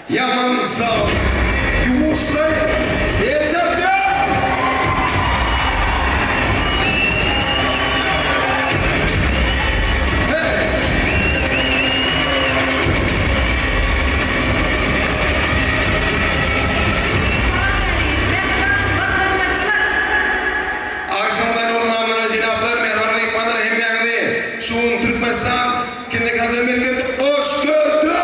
Ýaman sag. Ýuwaşlaý. Eserler! Hey! Salam ähli mähriban watandaşlar! Agşamlar hormatly jenaplar, mähriban myhmanlar hemmäňizi şu gün Türkmenistan Kinokonsert merkezinde hoş gördük!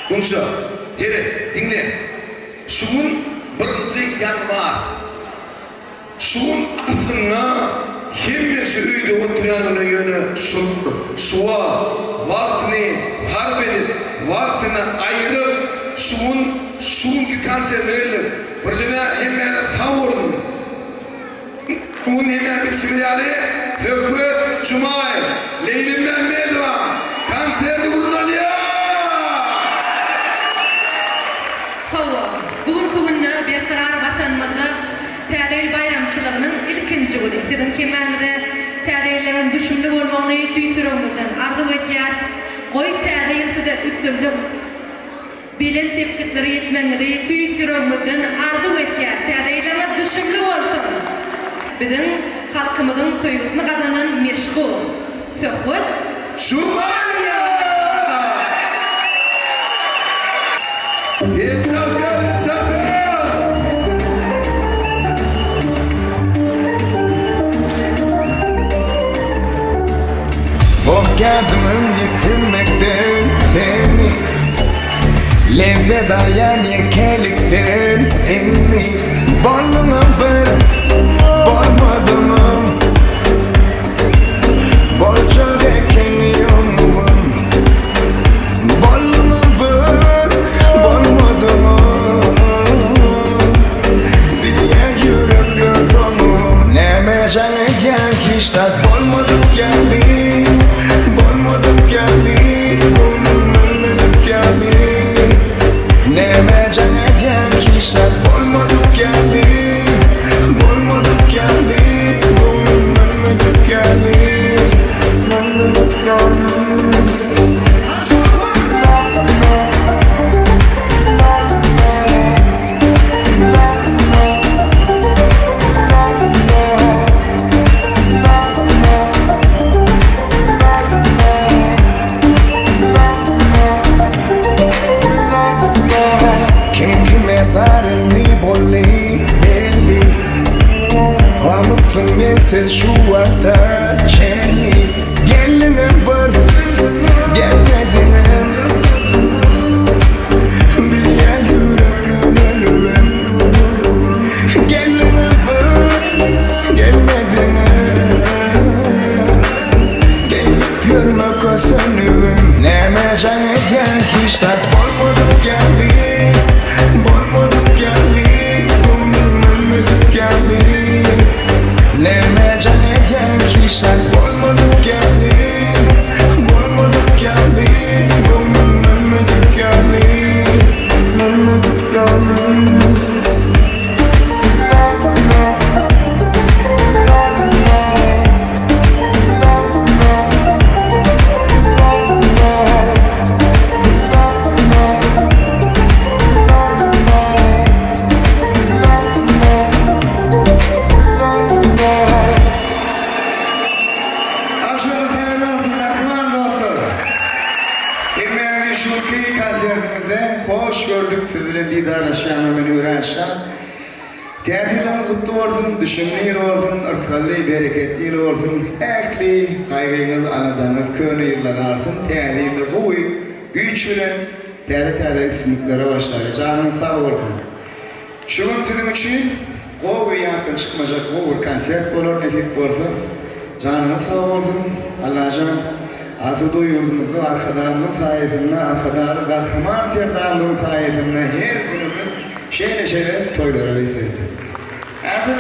Gunça, seret, diňle. Şu gün birinji ýanwar. Şu gün aslynda hemme şu öýde oturýan güni ýöne şol şu wagt wagtyny sarp edip, wagtyny aýyryp şu gün şu günki konserte geldik. Birjene hemmäňize sag bolsun. Bu gün hemmäň bilşiňiz ýaly Söhbet Jumaýew, Leýli Mämmedowa konserti gurnalýar! Hawa, bu günki günde Berkarar Watanymyzda Täze ýyl baýramçylygynyň ilkinji güni. Siziň hemmäňize Täze ýyllaryň düşümli bolmagyny tüýs ýüregimizden arzuw edýäs. Goý, Täze ýyl size üstünlik, belent sepgitlere ýetmegiňizi tüýs ýüregimizden arzuw edýäs. Täze ýylyňyz düşümli bolsun! Biziň halkymyzyň söýgüsini gazanan meşhur Söhbet. Jumaýew! El çarpýar, el çarpýar! Korkýardym ýitirmekden seni Lezzet alýan ýekelikden indi Bolduňam bir, bolmadyňam Boljak ekeni ömrüm Bolduňam bir, bolmadyňam Bilýän ýürekler doňum Näme jaň edýäň hiç zat bolmadyk ýaly Bolmadyk ýaly Göwnüm ölmedik ýaly Näme jaň edýäň hiç zat bolmadyk ýaly Bolmadyk ýaly Göwnüm ölmedik ýaly Ölmedik ýaly. Kim kime zarynly boldy belli Galypsyň mensiz şu wagta çenli Geldiňem bir gelmediňem Bilýän ýürekler ölübem Geldiňem bir gelmediňem Gelip ýörme kösenibem Näme jaň edýäň hiç zat bolmadyk ýaly Bolmadyk ýaly Göwnüm ölmedik ýaly Näme jaň edýäň hiç zat bolmadyk ýaly Bolmadyk ýaly Göwnüm ölmedik ýaly Ölmedik ýaly. Agşamyňyz haýyrly bolsun mähriban dostlar! Hemmäňizi şu günki konsertimizde hoş gördük siz bilen didarlaşýanyma men örän şat. Täze ýylyňyz gutly bolsun, düşümli ýyl bolsun, yrsgally, bereketli ýyl bolsun. Ähli gaýgyňyz, aladaňyz köne ýylda galsyn, täze ýylda gowy güýç bilen täze-täze üstünliklere başlaly. Janyňyz sag bolsun. Şu gün siziň üçin gowy ýatdan çykmajak gowy bir konsert bolar nesip bolsa. Janyňyz sag bolsun. Allajan asuda ýurdumyzda Arkadagymyzyň saýasynda Arkadagly Gahryman Serdarymyzyň saýasynda her günümiz şeýle şeýle toýlara beslensin. Häzir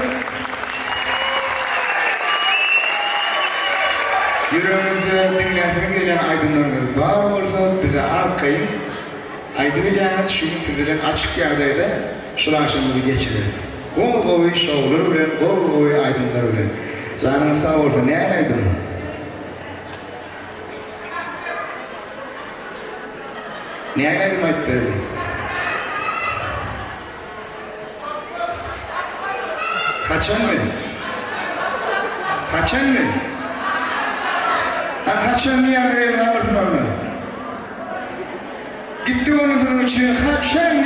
ýüregiňizde diňläsiňiz gelýän aýdymlaryňyz bar bolsa bize arkaýyn Aýdybilýäňiz şu gün siz bilen açyk ýagdaýda şul agşamymyzy geçireris. Gowy gowy şowlar bilen gowy gowy aýdymlar bilen. Janyňyz sag bolsun nähili aýdym? Näme aýdym aýdyp bereli? Haçanmy? Haçanmy? Ha haçan diýenler elini galdyrsyn onda. Gitdi ony siziň üçin haçan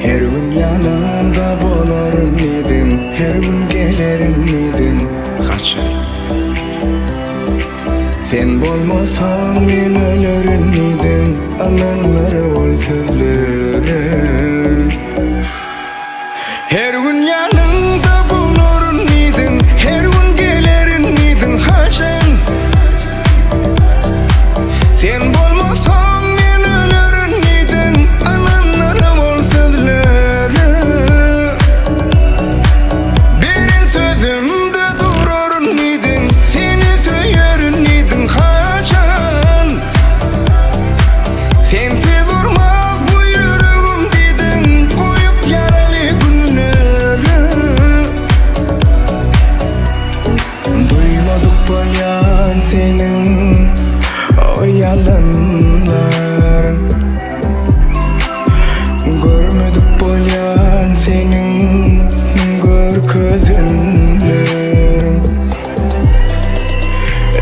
Her gün ýanyňda bolaryn diýdiň, Her gün gelerin diýdiň, haçan? Sen bolmasaň men ölerin diýdiň, Ynanlar ol sözlere. Her gün ýanyňda bolaryn diýdiň, Her gün gelerin diýdiň, haçan? Sen bolmasaň men ölerin diýdiň, Ynandyram ol sözlere. Beren sözümde duraryn diýdiň, Seni söýerin diýdiň, haçan? Sensiz urmaz bu ýüregim diýdiň, Goýup ýaraly günleri. Duýmadyk bolýan seniň o ýalanlaryň Görmedik bolýan seniň görkezenleriň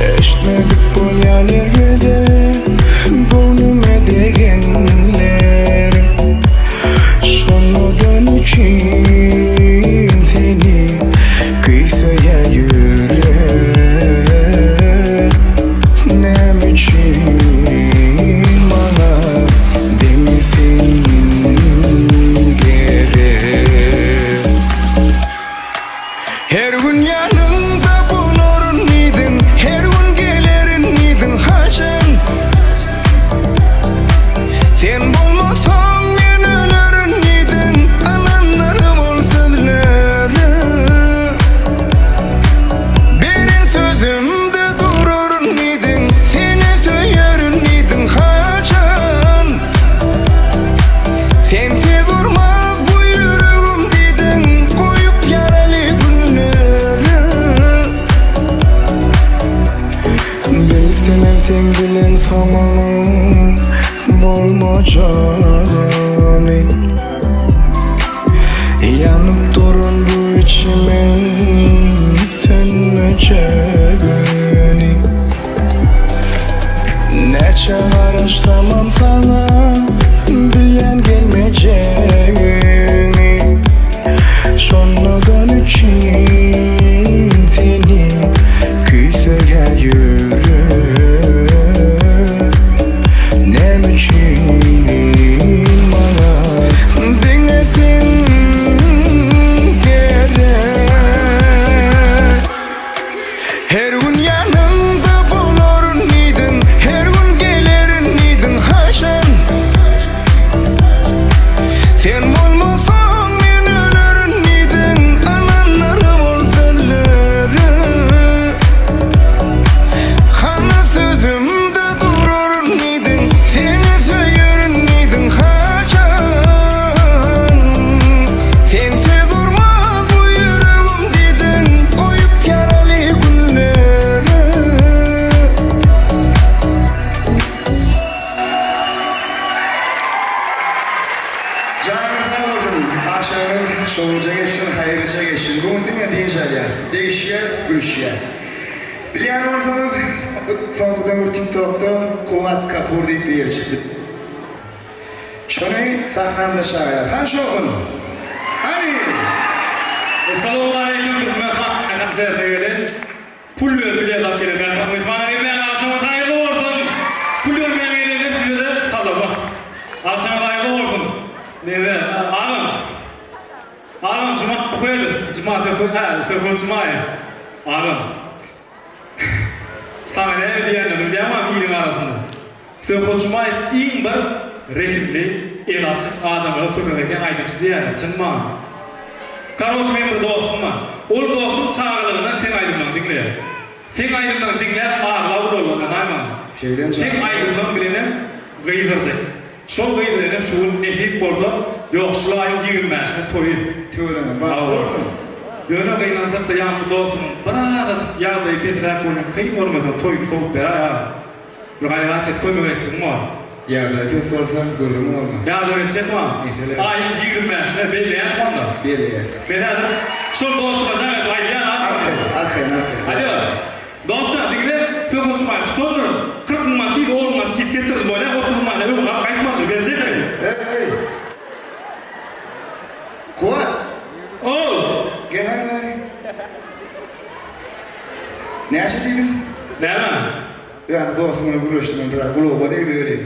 Eşitmedik bolýan her gezek göwnüme degenleriň Şondan üçin seni küýseýär ýürek Näme üçin maňa diňe sen gerek Her gün ýanyňda bolaryn diýdiň, Her gün gelerin diýdiň, haçan? Sen bolmasaň men ölerin diýdiň, Ynandyrym ol sözlere. Beren sözümde duraryn diýdiň, Seni söýerin diýdiň, haçan? Sensiz urmaz bu ýüregim diýdiň, Goýup ýaraly günleri. Bilsemem seň bilen soňunyň bolmajagyny Ýanyp duran bu içimiň sönmejegini Näçe garaşsamam saňa bilýän gelmejegini Şonladan üçin seni küýseýär ýürek Näme üçin maňa diňe sen gerek Her gün ýanyňda bolaryn diýdiň, Her gün gelerin diýdiň, haçan? Sen bolmasaň men ölerin diýdiň, Ynandyrym ol sözlere. Hany sözümde duraryn diýdiň, Seni söýerin diýdiň, haçan? Sensiz urmaz bu ýüregim diýdiň, Goýup ýaraly günleri. Janyňyz sag bolsun, agşamyňyz şowluja geçsin, haýyrlyja geçsin. Bu gün diňe dynç alýas, degişýäs, gülüşýäs. Bilýän bolsaňyz, soňky döwür TikTokda Kuwat Kapur diýip biri çykdy. Şony sahnamyza çagyrýas. Hany şowhun? Hany? Essalawmaleýkim Türkmen halkyna konserte gelen pul berip bilet alyp gelen mähriban myhmanlar hemmäňiz agşamyňyz haýyrly bolsun! Pul bermän gelenler sizede salama. Agşamyňyz haýyrly bolsun! Neme agam Agam Juma Söhbedow Juma Söhbet hä Söhbet Jumaýew agam Saňa näme diýenlerini bilýäňmi iliň arasynda? Söhbet Jumaýew iň bir rehimli, eli açyk, adamlara kömek edýän aýdymçy diýýärler, çynmy? Karoç meň bir dostum bar. Ol dostum çagalygyndan seň aýdymlaryňy diňleýär. Seň aýdymlaryňy diňläp aglap ulaldy, ynanaý maňa. Şeýdem Seň aýdymlaryň bilenem gygyrdy. Şol gyz bilenem şu gün nesip bolsa, ýok, şul aýyň 25-ine toýy. Tüweleme, bagtly bolsun. Ýöne gynansak-da ýaňky dostumyň birazajyk ýagdaýy pesräk bolýan kyn görmeseň toýuny sowup beräý agam. Bir gaýrat et kömek etdigiň bor. Ýagdaýy pes bolsa gürrüň bolmaz. Ýardam etjekmi agam? Mesele. Aýyň 25-ine belleýäs onda. Belleýäs. Men häzir şol dostuma jaň edip aýdýan agam. Arkaýyn, arkaýyn, arkaýyn. Alýo. Dostjan diňle söz uçmaýyn tutandyr. 40 manat diýdi 10 manat skidka etdirdim bolýa 30 manada öňüni alyp gaýtmalydyr berjekmi? Eý! Kuwat! Ow! Gel hany bäri. Näçe diýdiň? Näme? Ýaňky dostuň bilen gürleşdim men biraz gulagyma degdi welin.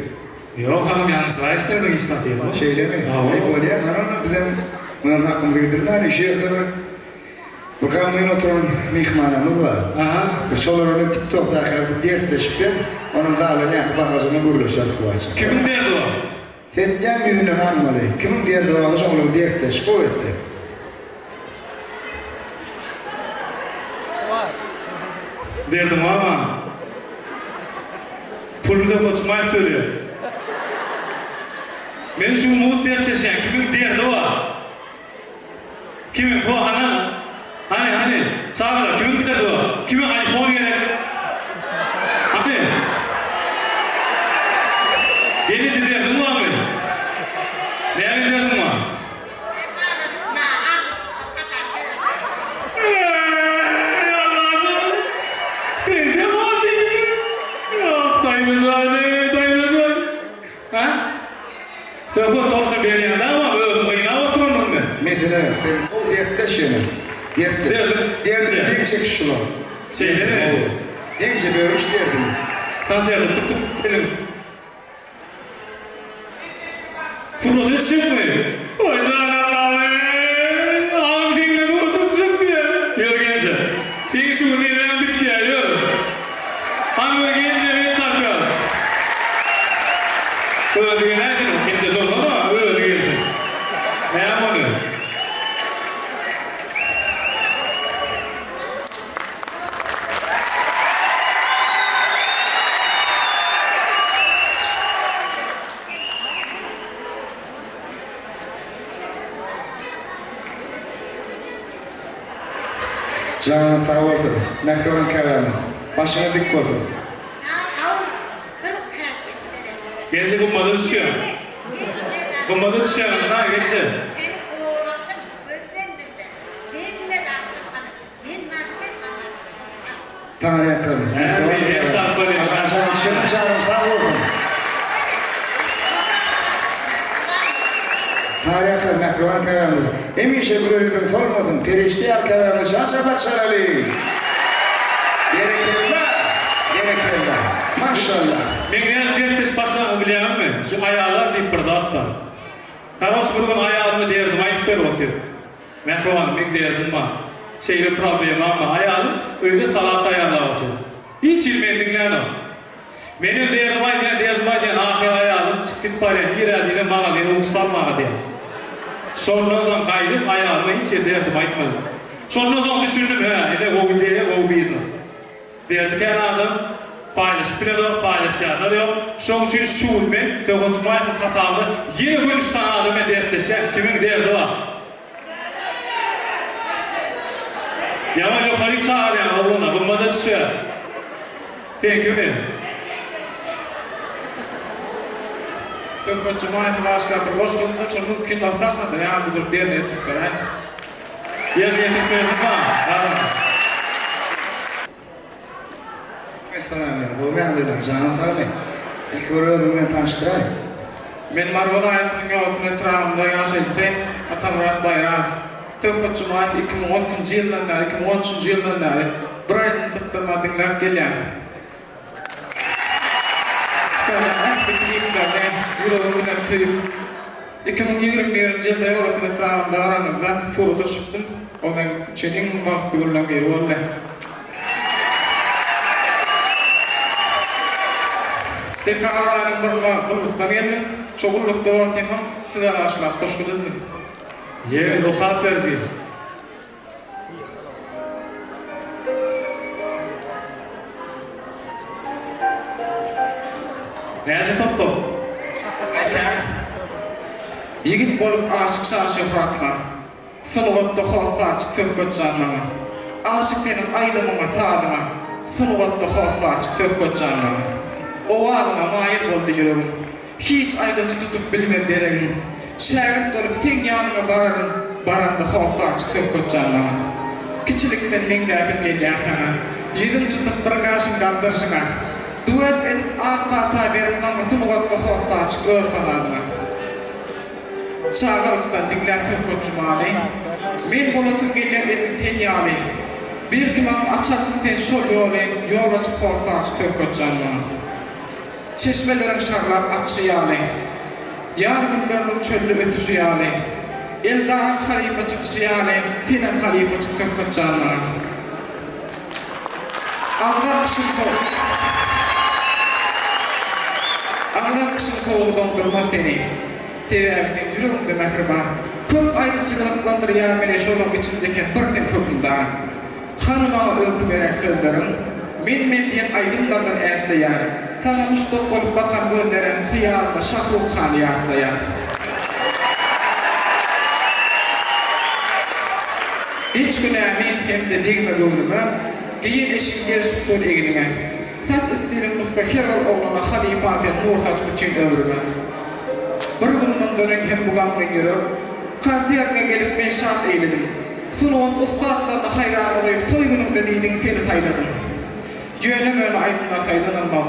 Ýok agam ýalňyşyk aýyşdyrdyň hiç zat diýen bol. Şeýlemi? Hawa. Aý bolýa hany onda bizem munam hakymyzy gidirmäli şu ýerde bir bir gamgyn oturan myhmanymyz bar. Aha. Bir şolar bilen tik tokdaky ýaly bir dertleşip ber, onuň galan ýaňky bahasyna gürleşeris Kuwatjan. Kimiň derdi bar? Sen diýýän ýüzünden almaly. Kimiň derdi barsa şoň bilen dertleş gowy etdi. Derdim barmy? Puluny Söhbet Jumaýew töleýär. Men şu gün mugt dertleşýän. Kimiň derdi bar? Kimiň? Ho, ana. Hany, hany. Çagalar, kimiň derdi bar? Kime iPhone gerek? Hany. Gelneje derdiň barmy? Näme derdiň bar? Mesele ýok. Sen gowy dertdeş ýöne. Dertdeş. Derdi deň çekiş şular. Şeýlemi? Deňje bölüş derdini. Konserti tutup geliň. Surata düşjekmi? Oý jan Allahym! Agam seň bilen surata düşjek diýýär. Ýör genje. Seň şu gün neneň bitýär, ýör. Hany bir genje men çakýan. Özi geläýsin, genje dursana, özi gelsin. Näme ony? Janyň sag bolsun, mähriban käbämiz. Başyňyz dik bolsun. Genje gymmada düşýär. Gymmada düşýär, ha genje. Taňry ýalkasyn. Agajan şirin janyň sag bolsun. Taňry ýalkasyn mähriban käbämiz. Hemişe güler ýüzüň solmasyn. Perişde ýaly käbämiz jan çapak çalaly. Berekella. Berekella. Maşallah. Meň nädip dertdeş başlanymy bilýäňizmi? Şu aýallar diýip bir zat bar. Garoş bir gün aýalyma derdimi aýdyp berip otyr. Mähribanym meň derdim bar. Şeýle problemam bar. Aýalym öýde salat taýýarlap otyr. Hiç hili meni diňlänok. Menem derdimi aýdýan, derdimi aýdýan, ahyry aýalym çykyp gidip barýan, nirä diýsem magazyna uks almaga diýýär. Şondan soň gaýdyp aýalyma hiç hili derdimi aýtmadym. Şondan soň düşündim, hä, ine gowy ideýa, gowy biznes. Derdi kän adam paýlaşyp bilenok, paýlaşýanlar ýok. Şoň üçin şu gün men Söhbet Jumaýewiň hasabyna ýene göni üç sany adam bilen dertleşýän. Kimiň derdi bar? Ýaman ýokaryk çagyrýan oglana, gymmada düşýär. Seňkimi? Söhbet Jumaýewe bagyşlap bir goşgy ýazdym, şony mümkin bolsa sahnada ýanynda durup ýerine ýetirip beräýiň. Ýerine ýetirip berdim ha, galan. Salam men gowy ýagdaýlar janyň sagmy ilki bir özüň bilen tanyşdyraý. Men Mary welaýatynyň Ýolöten etrabynda ýaşaýjysy Atamyrat Baýramow. Söhbet Jumaýew 2012-nji ýyldan bäri, 2013-nji ýyldan bäri bir aýdym sypdyrman diňläp gelýän. Çykarýan ähli kliplerini ýüregim bilen söýüp, 2021-nji ýylda Ýolöten etrabynda baranymda surata düşüpdim. O meň üçin iň bagtly günleň biri boldy. Dekabr aýynyň birinde gullukdan geldim. Şo gullukda wagtymam size bagyşlap goşgy düzdüm. Ýeri okap berjin. Näçe topdum? Dälkäň. Ýigit bolup aşyk şan-şöhratyňa, Sungatda hossarçyk Söhbetjan maňa. Aşyk seniň aýdymyňa, sazyňa, Sungatda hossarçyk Söhbetjan maňa. Owazyňa maýyl boldy ýüregim, Hiç aýdymçy tutup bilmez deregiň. Şägirt bolup seň ýanyňa bararyn, Baramda hossarçyk Söhbetjan maňa. Kiçilikden meňzäsim gelýär saňa, Ýüzüň çytyp bir gaşyň galdyryşyňa. Duet edip ak pata berip maňa Sungatda hossarçyk öz fanadyňa. Çagalykdan diňläp Söhbet Jumaly, Men bolasym gelýär edil sen ýaly. Belki maňa açarsyň sen şol ýoly, Ýol açyp hossarçyk Söhbet jan maňa. Çeşmeleriň şarlap akyşy ýaly, Ýaz günleriniň çölde ötüşi ýaly, Eldaryň halypa çykyşy ýaly, Senem halypa çyk Söhbet jan maňa. Agzak gyşyň sowuk Agzak gyşyň sowugy doňdurmaz seni. Sebäbi seň ýüregiňde mähir bar. Köp aýdymçy gyzyklandyrýar meni şolaň içinde hem bir sen hökümdar. Hany maňa öňki beren sözleriň? Men men diýen aýdymlardan ätleýär. Saňa muşdak bolup bakan gözlerim hyýalymda Şahruk hany ýatlaýar. Geç günämi hem-de degme göwnüme, Geýen eşigiň gelşip dur egniňe. Saç stiliň nusga her bir oglana Halypa sen nur saç bütin ömrüme. Bir gün mundan öň hem bu gamgyn ýürek, Konsertiňe gelip men şat eýledim. Sungat ussatlaryny haýrana goýup Toý günüňde diýdiň seni saýladym. Ýöne-möne aýdymlar saýlanylmaz.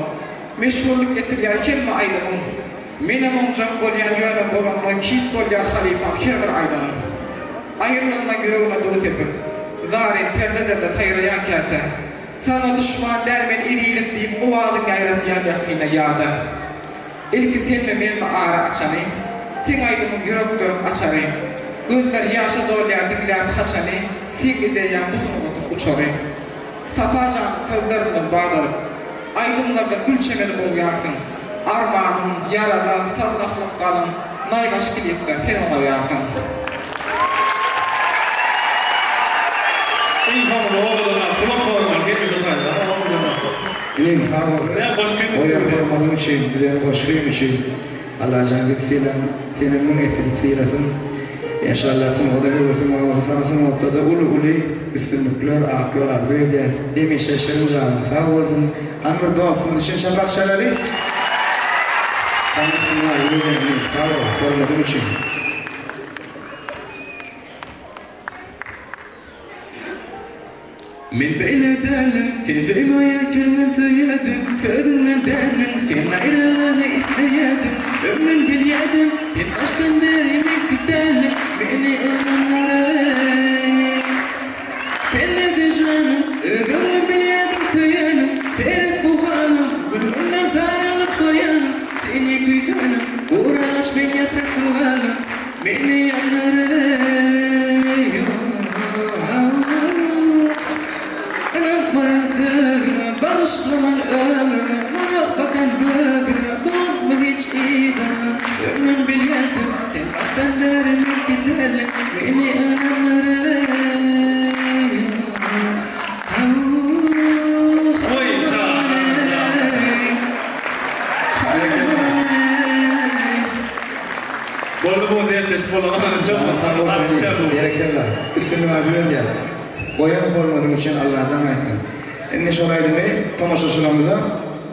Meşhurlyk getirýär hemme aýdymyň. Menem oňjak bolýan ýöne bolanda hit bolýar halypam her bir aýdanyň. Aýrylanda ýüregime duz sepip. Zaryn perdelerde saýraýan käte. Saňa duşman däl men ezizim diýip owazyň ýaýratýan ýakyna ýada. Ilki senmi menmi ara açany. Seň aýdymyň ýürekleriň açary. Gözler ýaşa dolýar diňläp haçany seň ideýaň bu sungatyň uçary. Sapa janyň sözlerinden bat alyp, Aýdymlardan gül çemeni bogýarsyň. Armanyň, Ýarala, Sallahlyk galyň, Naýbaşy klipler sen oňarýarsyň. Iň soňunda owadan gulak hormaly hemişe saýlan owadan. Inim sag bol. Örän goşgyň Goýan üstünde. hormatyň üçin, düzen goşgyň üçin. Allajan bizi sylan, senem müň esselik sylasyn. Enşalla sungata höwesiň bar bolsa saňa sungatda-da uly uly üstünlikler, ak ýol arzuw edýäs. Hemişe şirin janyň sag bolsun. Hany bir dostumyz üçin çapak çalaly. Saňa üstünlik arzuw edýän inim, sag bol, hormatyň üçin. Men beýle däldim, sen söýmeýärkäňem söýýärdim, Sözüňden dändiň, sen aýrylmagy isleýärdiň. Öňden bilýärdim, sen başdan bäri meňki däldiň, Meni ynandyr-eý. Sen nede janym, özüňem bilýärdiň söýenim, Seret bu halym, gün-günden saralyp solýanym, Seni küýsänim, gury agaç men ýapraksyz galdym. Meni ýandyr-eý, Ynanmaryn sözüňe, bagyşlaman ömrümi, Maňa bakan gözüňe, dolanma hiç yzyňa. Öňden bilýärdim, sen başdan bäri meňki däldiň, Meni ynandyr-eý, Oý, jan, jan. Boldy bu dertleşip bolanok. Sag bol Selim. Berekella. Üstünlik arzuw edýäs. Goýan hormatyň üçin Alladan gaýtsyn. Indi şol aýdymy tomaşaçylarymyza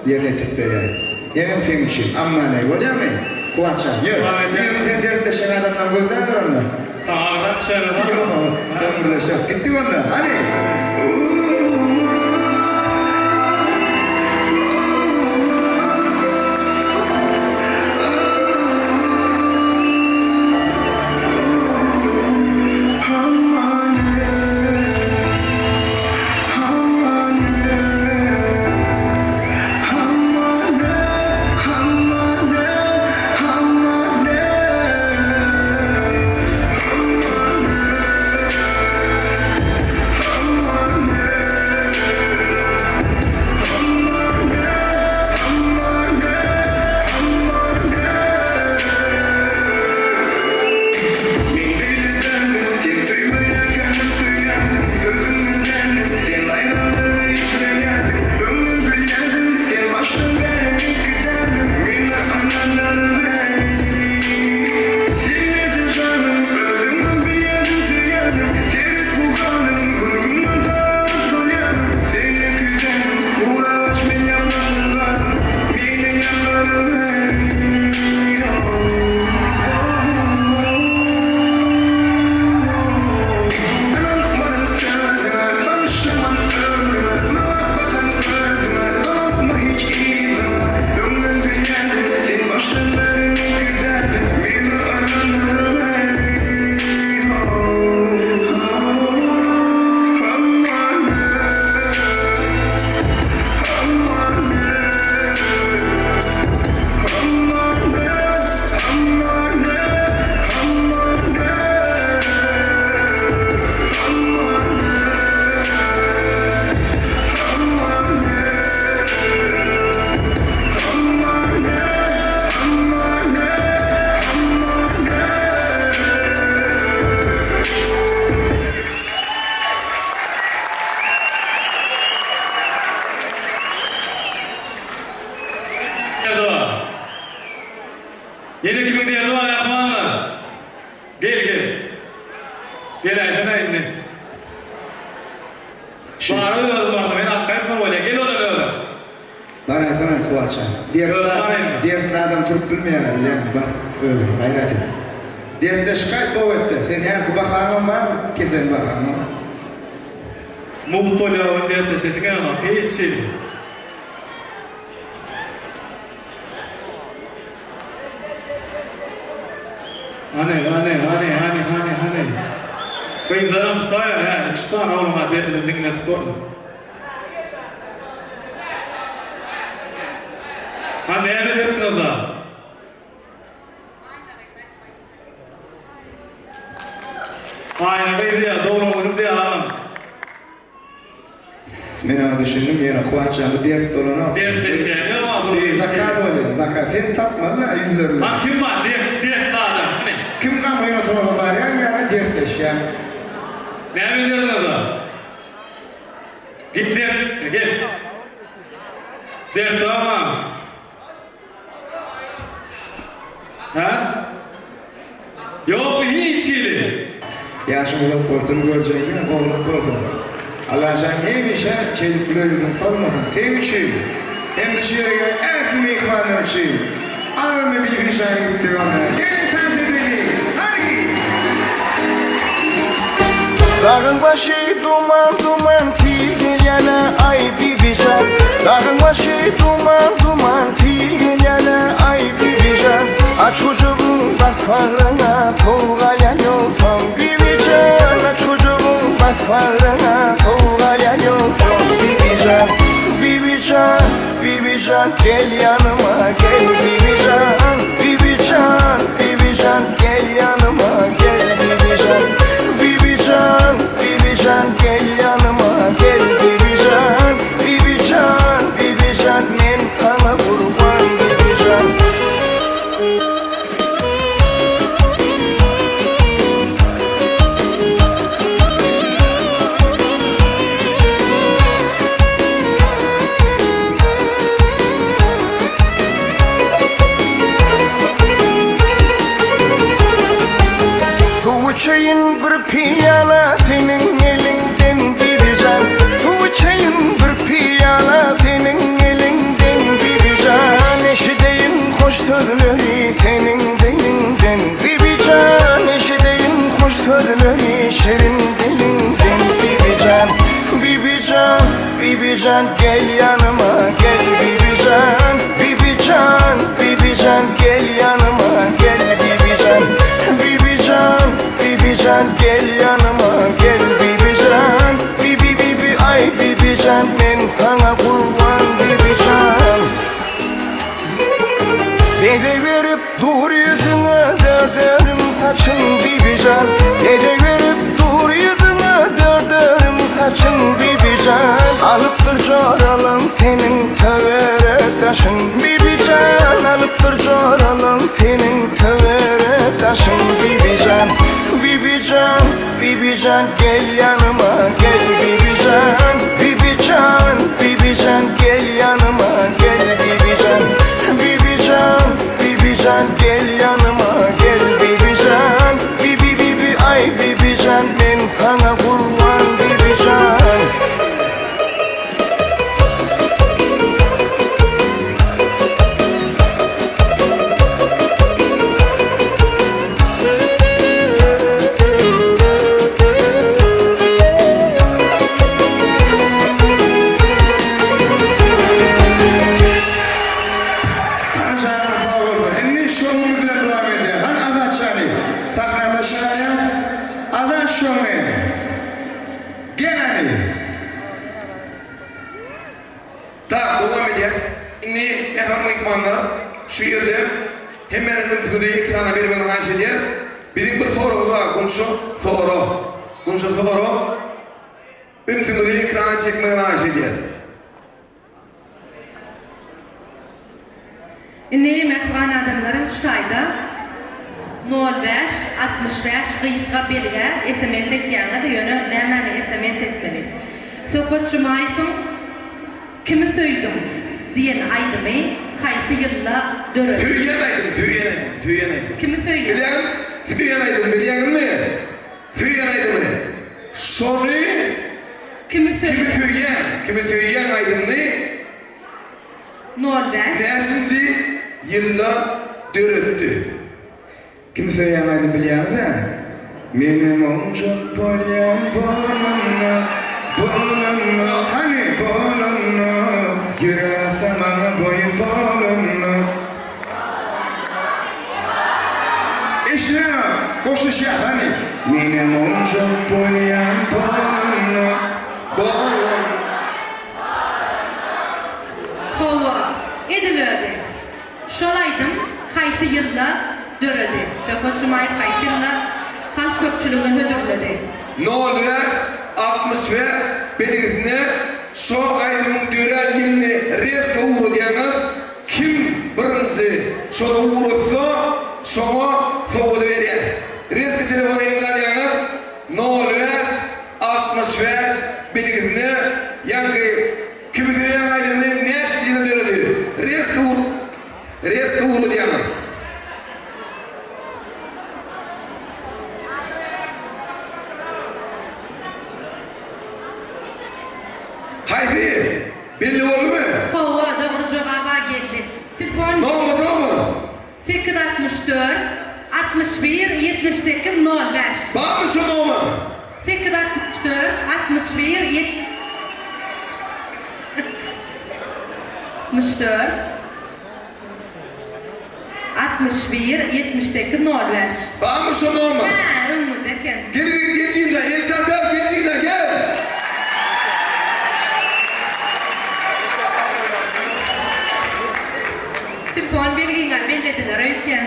ýerine ýetirip berýän. Hemem seň üçin. Ammanaý bolýamy? Kuwatjan, ýör. Ýüzüň sen dertleşjek adamdan gözläber onda. Saňa agrak düşäýmez a? Ýok, ömürleşek. Gitdik onda. Hany. Ýene kimiň derdi bar mähribanlar? Gel gel. Geläýsene indi. Bara özüm barsam men alyp gaýtmaly bolýa. Gel ondan özüň. Baraýsana Kuwaça. Dertli dertli adam turup bilmeýär bilýäňmi bar özüň gaýrat et. Dertleşip gaýt gowy etde. Sen hälki bahaňam bardyr kesen bahaňam. Mugt bolýar ol dertleşesiň gelenok hiç hili. Hany, hany, hany, hany, hany, hany. Gyzlaram tutaýar, hä, üç sany oglan-a derdini diňledip boldy. Ha, näme dertňiz-a? Aýna gyz diýýär, doglan günüm diýýär agam. Men oňa düşündim, ýöne Kuwatjan bu dert bolanok. Dertleşýän ýok a bu. Eý, zakaz bolýar, zakaz. Sen tapmaly-la ýüzlerini. Ha kim bar dert, dertli adam, hany. Kim gamgyn oturmasa barýaň ýa-da dertleşýäň. Näme derdiňiz bar? Git dert, gel. Dert barmy? Hä? Ýokmy hiç hili? Ýaşyň uzak bolsun görjegiňden gowulyk bolsun. Allajan hemişe şeýdip güler ýüzüň solmasyn seň üçin hem-de şu ýere gelen ähli myhmanlar üçin Almy Bibijan gitdi onda geliň tans edeliň hany. Dagyň başy duman duman sil gelýänä aý Bibijan Dagyň başy duman duman sil gelýänä aý Bibijan Aç gujagyň bas bagryňa sowuk alýan ýogsam Bibijan Aç gujagyň bas bagryňa sowuk alýan ýogsam Bibijan Bibijan Bibijan gel ýanyma gel Bibijan Bibijan Bibijan gel ýanyma gel Bibijan Bibijan Bibijan gel ýanyma gel Bibijan Bibijan Bibijan men saňa gurban Bibijan. Suw içeýin bir piýala seniň eliňden Bibijan Suw içeýin bir piýala seniň eliňden Bibijan Eşideýin hoş sözleri seniň diliňden Bibijan Eşideýin hoş sözleri şirin diliňden Bibijan Bibijan Bibijan gel ýanyma gel Bibijan Bibijan Bibijan gel ýanyma gel Bibijan Bibijan Bibijan gel ýanyma gel Bibijan Bibi bibi aý Bibijan men saňa gurban Bibijan Bezeg berip dur ýüzüňe dörderim saçyň Bibijan Bezeg berip dur ýüzüňe dörderim saçyň Bibijan Alypdyr joralaň seniň töwerek daşyň Bibijan Alypdyr joralaň seniň töwerek daşyň Bibijan Bibijan Bibijan gel ýanyma gel Bibijan Bibijan Bibijan gel ýanyma gel Bibijan Bibijan Bibijan gel ýanyma gel Bibijan Bibi bibi aý Bibijan men saňa gurban Bibijan. Hany janyňyz sag bolsun. Indi şowumyz bilen dowam edýär. Hany Azat jany sahnamyza çykaýaň. Azat şowmy. Gel hany. Tak, dowam edýär. Indi mähriban myhmanlar, şu ýerde hemmäniň ünsüňizi ekrana bermegini haýyş edýän. Biziň bir soragymyz bar, Gunça, sora. Gunça, sora. Ünsüňizi ekrana çekmegini haýyş edýän. Indi mähriban adamlar şu taýda nol bäş, 65 gysga belgä sms etýäňiz, ýöne nämäni sms etmeli? Söhbet Jumaýewiň Kimi söýdüň? diýen aýdymy haýsy ýylda döredi? Söýýän aýdym, söýýän aýdym, söýýän aýdym. Kimi söýýän? Bilýäňmi? Söýýän aýdym bilýäňizmi? Söýýän aýdymy. Şony Kimi Kimi söýýän? söýýän, kimi söýýän aýdymyny Nol bäş. näçinji ýylda döretdi? Kimi söýýän aýdym bilýäňiz-ä? Menem oňjak bolýan bolanda, bolanda, hany bolanda, Ýüregse maňa boýun bolanda. Eşidýäňä, goşulyşýas, hany. Menem oňjak bolýan bolanda, bolanda. Hawa, edil özi. Şol aýdym haýsy ýylda döredi? Söhbet Jumaýew haýsy ýylda halk köpçüligine hödürledi? Nol bäş, 65 belgisine şo aýdymyň dörän ýylyny resko ugradýaňyz, kim birinji şony ugratsa şoňa sowgady berýär. Resko telefony eliňize alýaňyz, nol bäş, 65 belgisine ýaňky Kimi söýýäň aýdymyny näçe ýyla döredi? Resko ur Resko ugradýaňyz. Haýsy? Belli boldumy? Hawa, dogry jogaba geldi. Telefon. Nomer, nomer. 864 61 78 05. Barmy şu nomer? 864 61 74 61 78 05. Barmy şu nomer? Hä, öňümizde eken. Gel gel geç indi, Elşat gel, geç indi, gel. Telefon belgiňe bellediler öýtýän.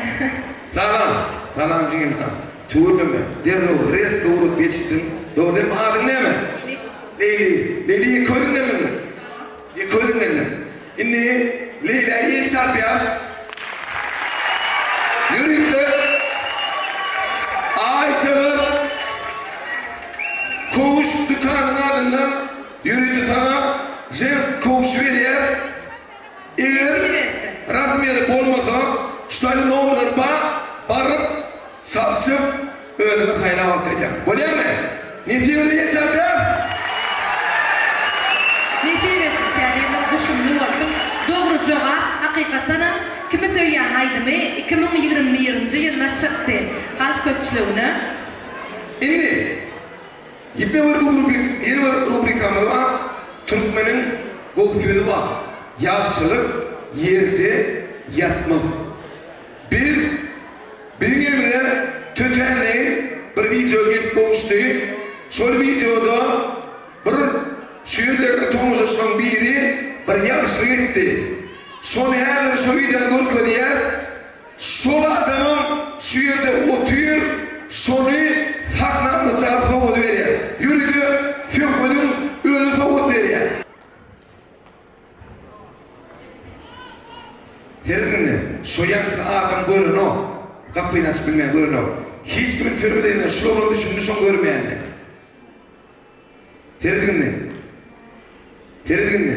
Salam, salam jigim. Tüweleme, derrew resko urup ýetişdiň. Dogry dälmi? Adyň näme? Leýli. Leýli. Leýli ýeke özüň geldiňmi? Ýeke özüň geldiň. Indi Leýlä el çarpýar. Ýörite Aýçalar köwüş dükanyň adyndan ýörite saňa žensk köwşi berýär. Eger razmeri bolmasa ştaýly nomerler bar baryp çalşyp özüňe saýlap alyp gaýdýaň. Bolýamy? Nesibeňize ýetşäp ber. Nesip etsin täze ýyllar düşümli bolsun. Dogry jogap hakykatdanam Kimi söýýän aýdymy 2021-nji ýylda çykdy halk köpçüligine. Indi Ýene bir rubrik, ýene bir rubrikamyz bar. Türkmeniň gowy sözi bar. Ýagşylyk ýerde ýatmaz. Biz biziň elimize tötänleýin bir wideo gelip gowuşdy. Şol wideoda bir şu ýerlerde tomaşaçylaryň biri bir ýagşylyk etdi. Şony häzir şo wideony görkezýär. Şol adamam şu ýerde otyr, şony sahna çykaryp sowgat berýär. Ýörite Söhbediň özi sowgat berýär. Seret indi, şo ýaňky adam görenok, gapyny açyp bilmeýän görenok. Hiç kimiň sörmedi, şul oglan düşündi şoň görmeýänine. Seret indi. Seret indi.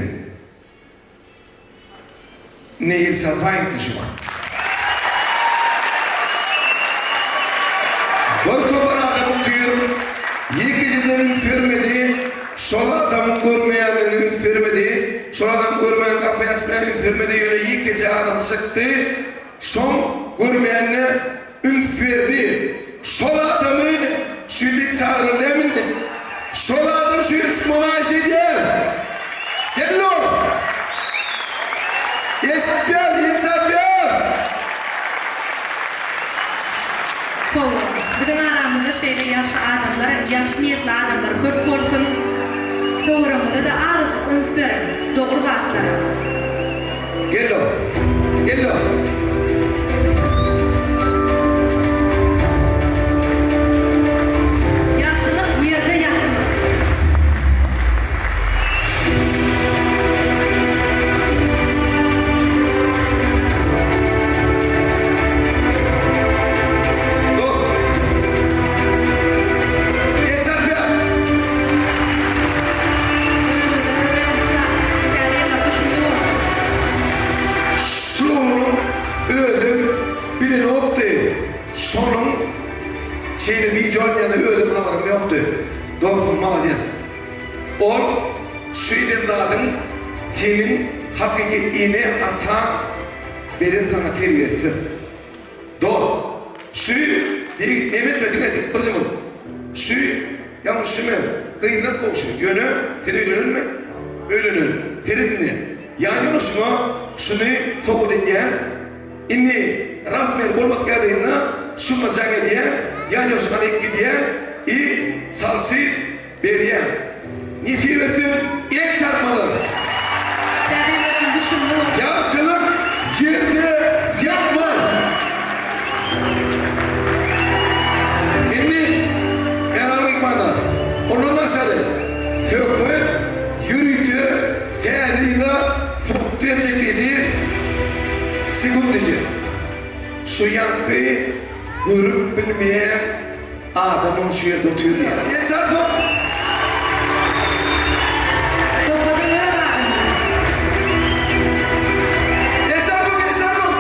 Neýin çarpaýyn indi şuňa. Bir topar adam otyr, ýekejeden üns bermedi, şol adamyň görmeýändigine üns bermedi, şol adam görmän gapy açmaýan üns bermedi, ýöne ýekeje adam çykdy, şoň görmeýänine üns berdi. Şol adamy şu ýerde çagyrylýam indi. Şol adam şu ýere çykmagy haýyş edýär. Gel ol. Eşitýär, eşitýär. Hawa, biziň aramyzda şeýle ýagşy adamlar, ýagşy niýetli adamlar köp bolsun. Töweregiňize-de azajyk üns beriň, dogry zatlara. Gel ol. Gel ol. Ýagşylyk ýerde ýatmaz. Dur. Esat ýap. Görenimize örän şat. Täze ýyllar düşümli bolsun. Şeýle wideo alynýanda özüm habarym ýokdy. Dostum malades. Ol şu eden zadyň seniň hakyky ene ataň beren saňa terbiýesidir. Dost şu diý neme etme diňe dik birje bol. Şu ýaňy şu men gyzlar gowy şu ýöne sen öýlenenmi? Öýlenen. Seret indi. Ýan ýoldaşyňa şuny sowgat edýäň. Indi razmer bolmadyk ýagdaýynda şuňa jaň edýäň, ýan ýoldaşyň alyp gidýäň i salşyp berýäň. Nesip etsin el çarpmalar. Täze ýyllaryň düşümli bolsun. Ýagşylyk ýerde ýatmaz. Indi mähriban myhmanlar, ondan daşary söhbet ýörite Täze ýyla sowuk berjek diýdi Sekunt eje. Şu ýaňky görüp bilmeýän adamym şu ýerde otyr diýýär. El çarpyň! Söhbediň öz adyndan. El çarpyň, el çarpyň!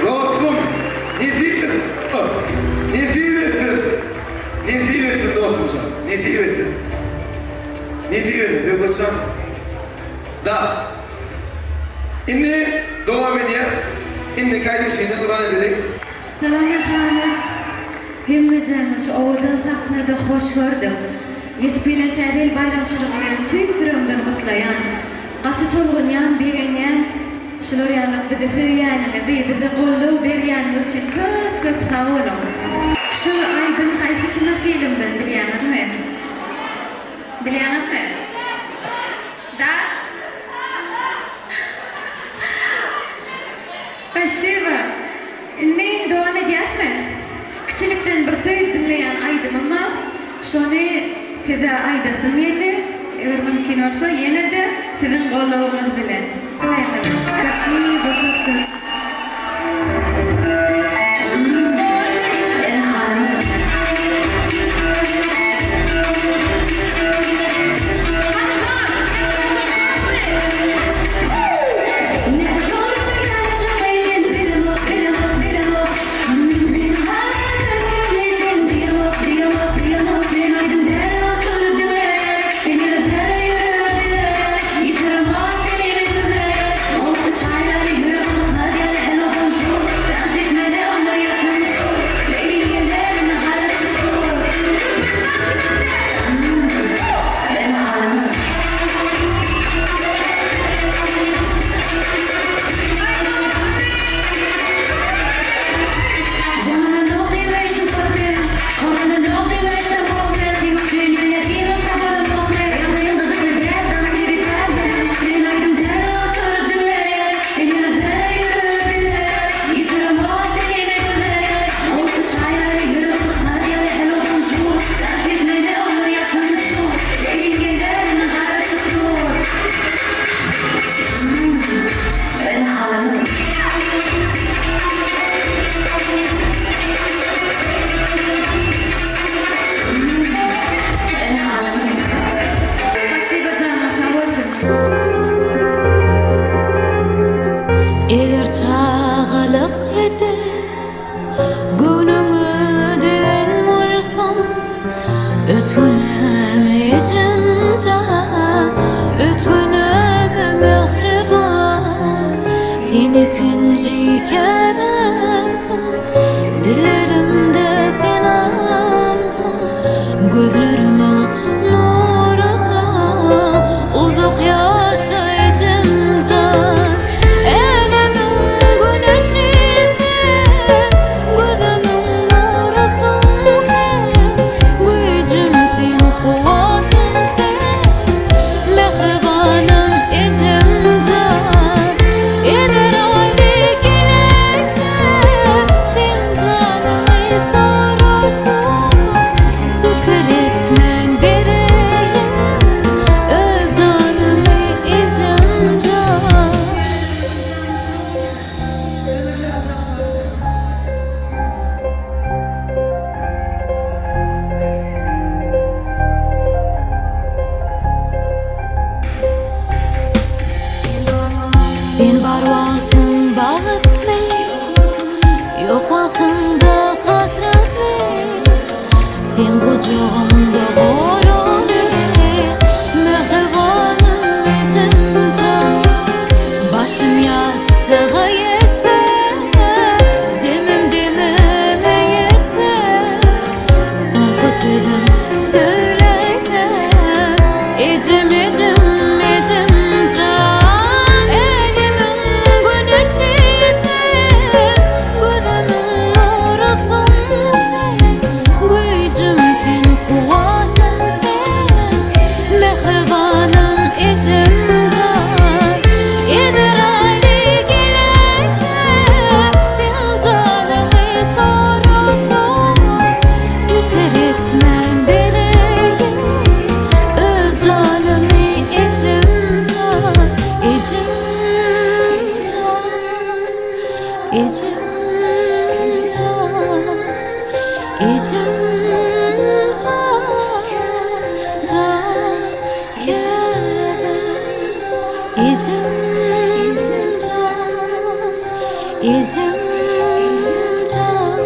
Dostum, nesip etsin, nesip etsin, nesip etsin dostumjan, nesip etsin. Nesip etsin Döwletjan. Da. Indi dowam edýär. Indiki aýdymçyny yglan edeliň. Salam mähribanlar! Hemmejäňizi şu owadan sahnada hoş gördük. Ýetip gelen Täze ýyl baýramçylygy bilen tüýs ýüregimden gutlaýan. Gaty tolgunýan, begenýän. Şular ýalyk bizi söýýäniňizi, bize goldaw berýäniňiz üçin köp köp sag boluň. Şu aýdym haýsy kino filmden bilýäňizmi? Bilýäňizmi? Da? Spasiba. Indi dowam edýäsmi? Kiçilikden bir söýüp diňleýän aýdymym bar. Şony size aýdasym geldi. Eger mümkin bolsa ýene-de siziň goldawyňyz bilen. Spasiba köp köp. Spasiba janyň sag bolsun. Eger çagalyk edip göwnüňe degen bolsam, Ötgünem ejem jan, ötgünem mähriban. Sen ikinji käbämsiň, dillerimde sen amsyň, Gözlerimiň nurusyň, uzak ýaşa ejem jan. Älemiň güneşi sen, gözümiň nurusyň sen, Güýjüm sen, kuwwatym sen, mähribanym ejem jan. Ezraýyl geläýse, seň janyňy sorasa, pikir et. Ejem jan, jan käbäm Ejem jan, ejem jan,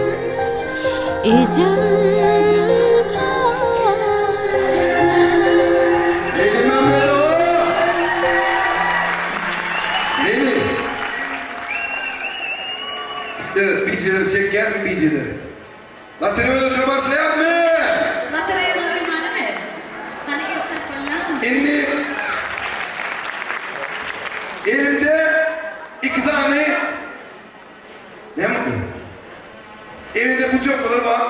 ejem jan, jan Neli? Bijeleri çekýärmi bijeleri? Lotereýa oýnaşyga başlaýarmy? Lotereýada oýnalymy? Hany el çarpalýarmy? Indi elimde iki sany näme Elimde putýowkalar bar.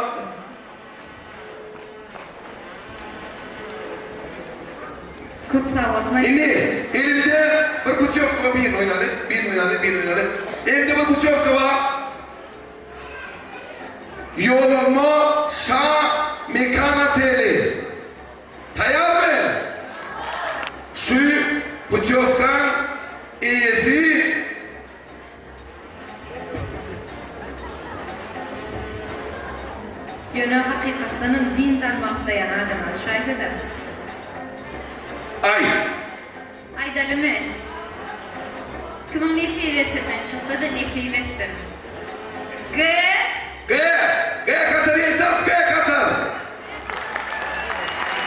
Köp sag bolsun. Indi elimde bir putýowka bar, birini oýnaly, birini oýnaly, birini oýnaly. Elimde bir putýowka bar. Ýollanma Şa Mekan oteli. Taýarmy? Şu putýowkaň eýesi Ýöne hakykatdanam dynç almak isleýän adama düşäýse-de. Aý. Aýdalymy? Kimiň nesibesinden çyksa-da nesip etsin. G. G. G Katar hesap G Katar.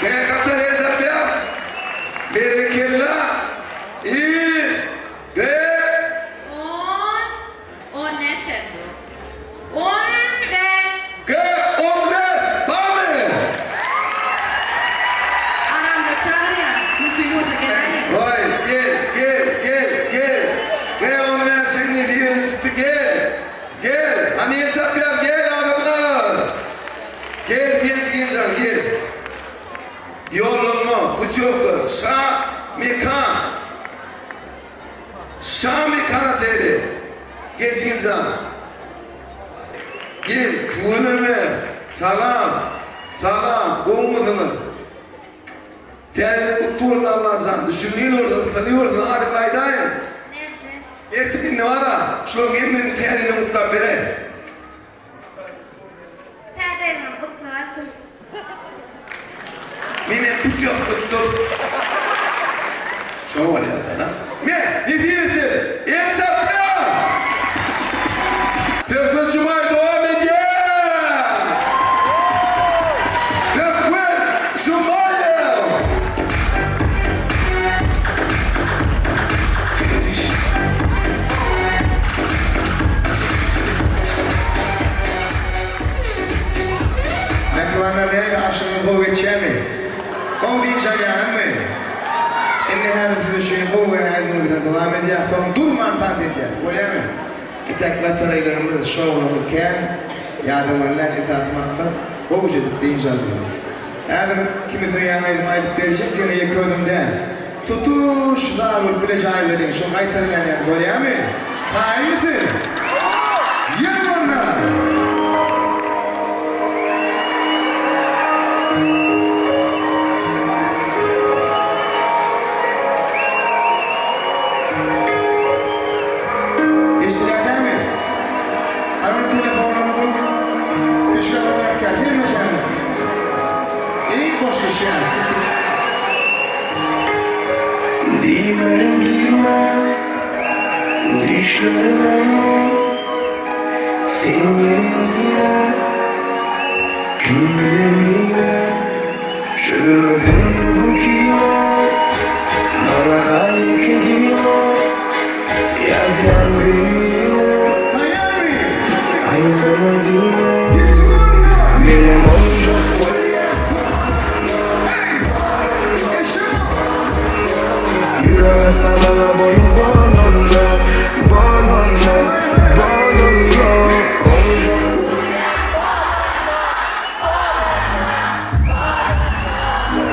G Katar hesap ýap. Berekella. I. G. On. On näçe? 15. G 15 barmy? Aramda çagyrýar. Mümkin bolsa geläýiň. Waý gel gel gel gel. G 15 indi diýeni çykdy gel. Gel hany hesap ýaz gel adamlar. Gel gel jigimjan gel. Ýollanma putýowka şa mekan. Şa mekan oteli. Gel jigimjan. Gel tüweleme. Salam. Salam. Gowumysyňyz? Täzeden gutly bolsun Allajan. Düşünýän bolsun, ysanyň bolsun. Adyňy aýdaýyň. Merjen. Merjen indi bara şularyň hemmesini täzeden gutlap beräý. Täze ýylyňyz gutly bolsun. Menem put ýok tutdum. Şo bolýar da. Me, nesip etsin. El çarpýar. Söhbet Jumaýew dowam edýär. Söhbet Jumaýew. Mähribanlar nähili agşamyňyz gowy geçýärmi? Gowy dynç alýaňyzmy? Indi häzir siz üçin gowy gören aýdymyz bilen dowam edýäs, soň durman tans edýäs. Bolýamy? Entäk batareýlerimiz, şowhunymyz kän, ýadamaly däl, esasy maksat gowuja edip dynç almaly. Häzir kimi söýýän aýdym aýdyp berjek, ýöne ýeke özüm däl. Tutuş zal bolup bileje aýdalyň, şo gaýtarylýan ýaly bolýamy? Taýynmy siz? Ýörüň onda! Eşidilýär dälmi? Hany bir telefonlarymyzyň spişkalaryny ýakýas hemmeşämiz. Eý goşuşýas. Diýmerin diýme Düşlerim oňa Sen ýene nire Kim bilen nire Çözülmez indi bu kine Maňa gal ýeke diýme Ýazýan beni ýene Taýýarmy? Aýlama diýme Gitdik onda! Menem boljak bolýan Ýürege salana boýun bolanda, bolanda, bolanda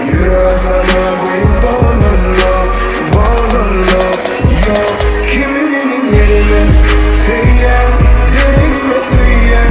Ýürege salana boýun bolanda, bolanda Ýok kimi meniň ýerime söýýän, deregime söýýän.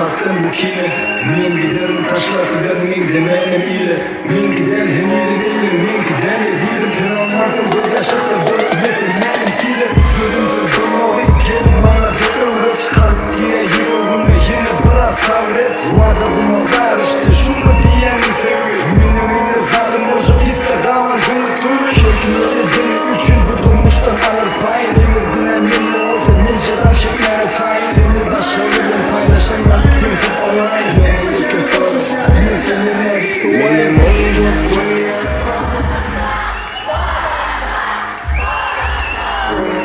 Kalpdan bu kine Men giderin taşlap giderin meňzemänem ile Meňki däl henizem elleň meňki däl ezizim Sen almarsyň göz ýaşaksa görmese mälim sile Dözümsiz bolmagy gel maňa-da öwret Kalp diýýä ýüregime ýene biraz sabyr et Wada guma garyşdy şumy diýýäniň söýgi Menem indi zalym boljak ýitse gabanjyňy duý Her kim edeni üçin bu durmuşdan alar paýyn Eger günä mende bolsa men jezam çekmäne taýyn Seni başga bilen paýlaşamam sensiz olaýyn Ýöne ýeke sorag men senden nädip sowaýyn Menem boljak bolýan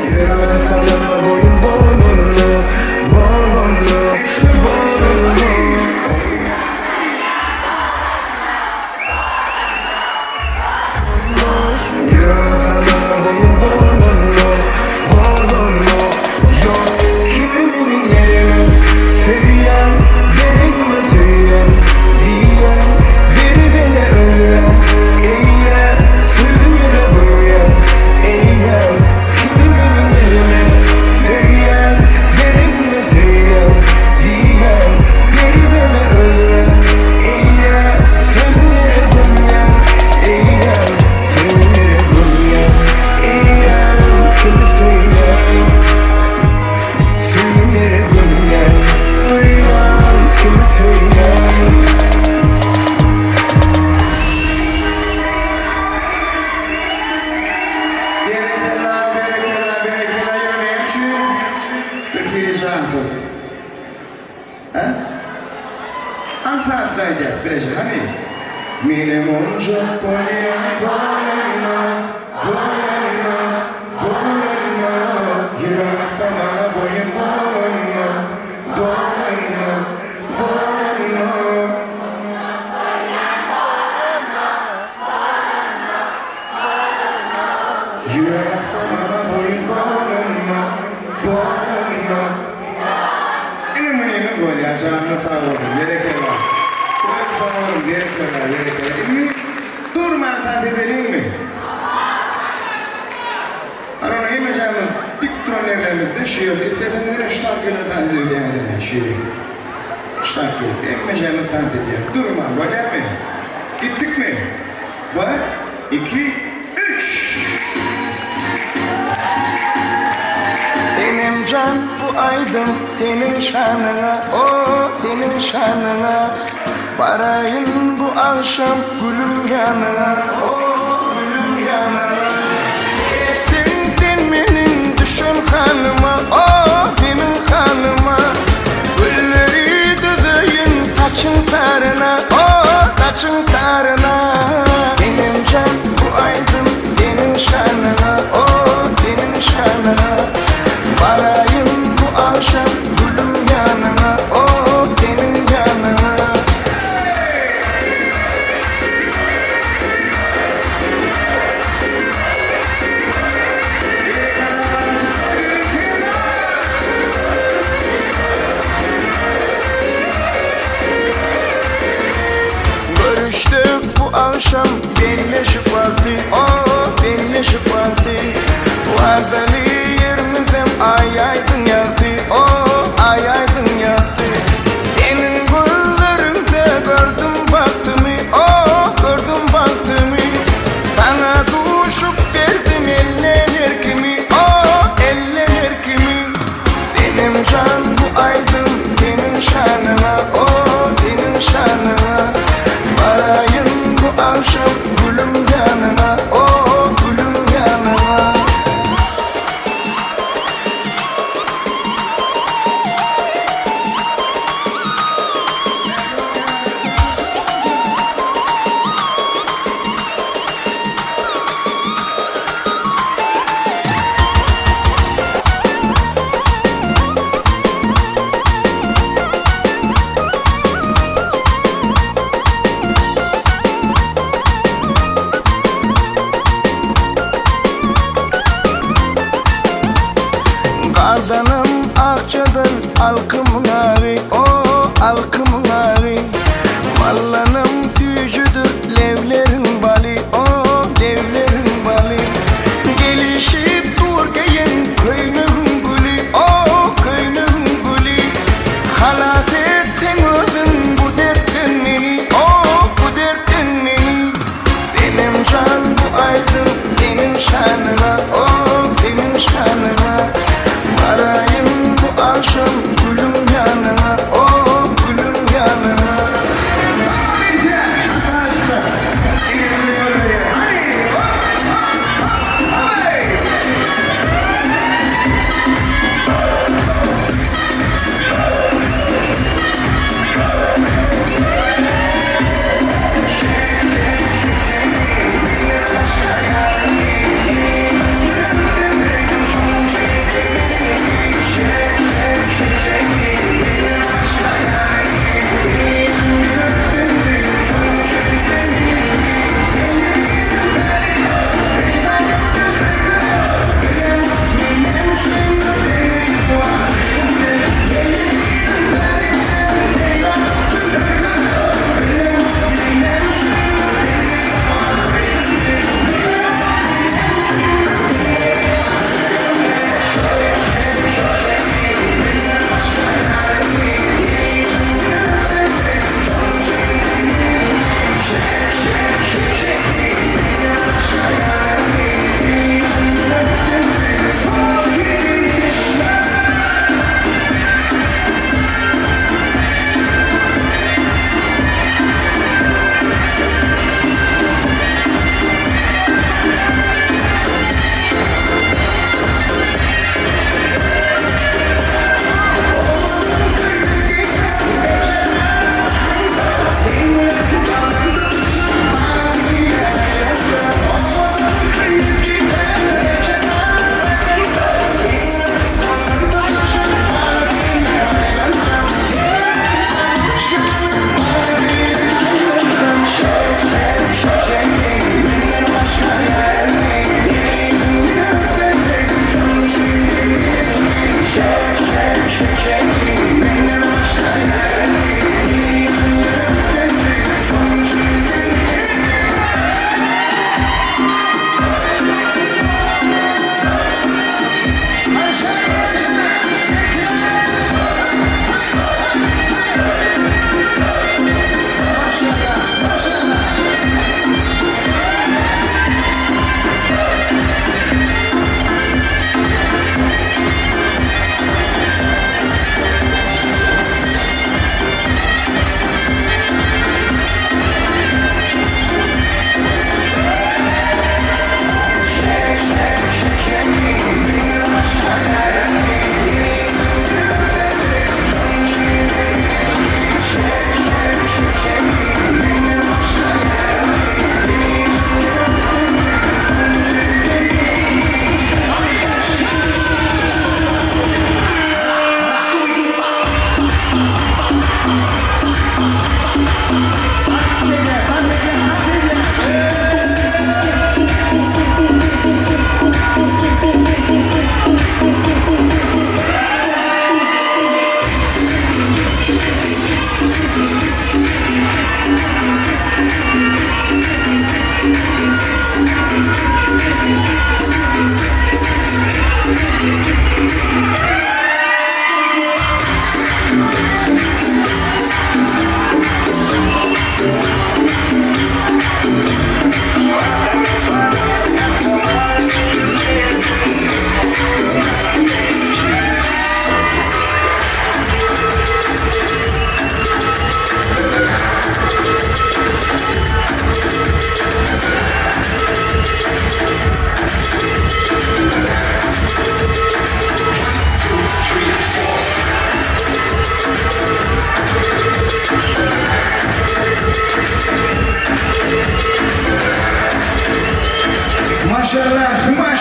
Ýüregim saňa boýun bolanok, bolanok, bolanok. Berekella, berekella, berekella ýöne näme üçin bir hili jansyz? Hä? Aňsat aýdýar, bileje, hany? Menem onjak bolýan bolanda, bolanda, bolanda, Ýürek atsa maňa boýun bolanda, bolanda, bolanda. Ýürek atsa maňa boýun bolanda, bolanda. Ine munyňyz bolýar, janyňyz sag bolsun, berekella. Öň sag boluň, berekella, berekella. Indi durman tans edeliňmi? Ana ony hemmejämiz dik duran ýerlerimizde şu ýerde isleseňiz ine şu tarap gelip tans edebilýäňiz ine şu ýere. Şu tarap gelip hemmejämiz tans edýäs. Durman bolýarmy? Gitdikmi? Bir, iki, üç! Senemjan bu aýdym seniň şanyňa o seniň şanyňa Baraýyn bu agşam gülüm ýanyňa o gülüm ýanyňa Seretseň sen meniň düşen halyma o meniň halyma Gülleri düzeýin saçyň taryna o saçyň taryna Senemjan bu aýdym seniň şanyňa o seniň şanyňa Baraýyn bu agşam gülüm ýanyňa o seniň ýanyňa. Görüşdik bu agşam belleşip wagty o belleşip wagty Wadaly ýerimizem aý aýdyň ýagty o aý aýdyň ýagty Seniň gözleriňde gördüm bagtymy o gördüm bagtymy Saňa duşup berdim elden erkimi o elden erkimi Senemjan bu aýdym seniň şanyňa o seniň şanyňa Baraýyn bu agşam gülüm ýanyňa o gülüm ýanyňa. Gardanam akjadyr alkymyň agy, o, alkymyň agy. Ballanam süýjüdir lebleriň baly, o, lebleriň baly. Gelişip dur geýen köýnegiň güli, o, köýnegiň güli. Halas et sen.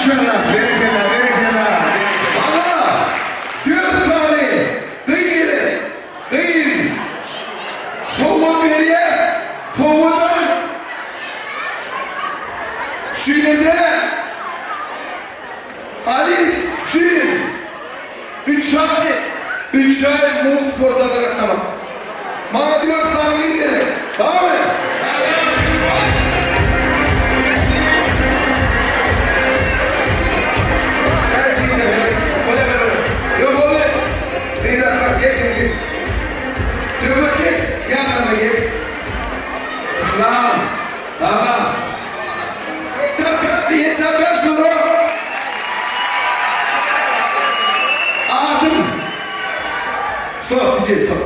Maşallah, berekella, berekella. Maňa dört sany gyz gerek. Gyz. Sowgat berýär. Sowgadam şu ýerde Alis üçin üç aý, üç aý mugt sport zala gatnamak. Maňa dört sany gyz gerek. Barmy?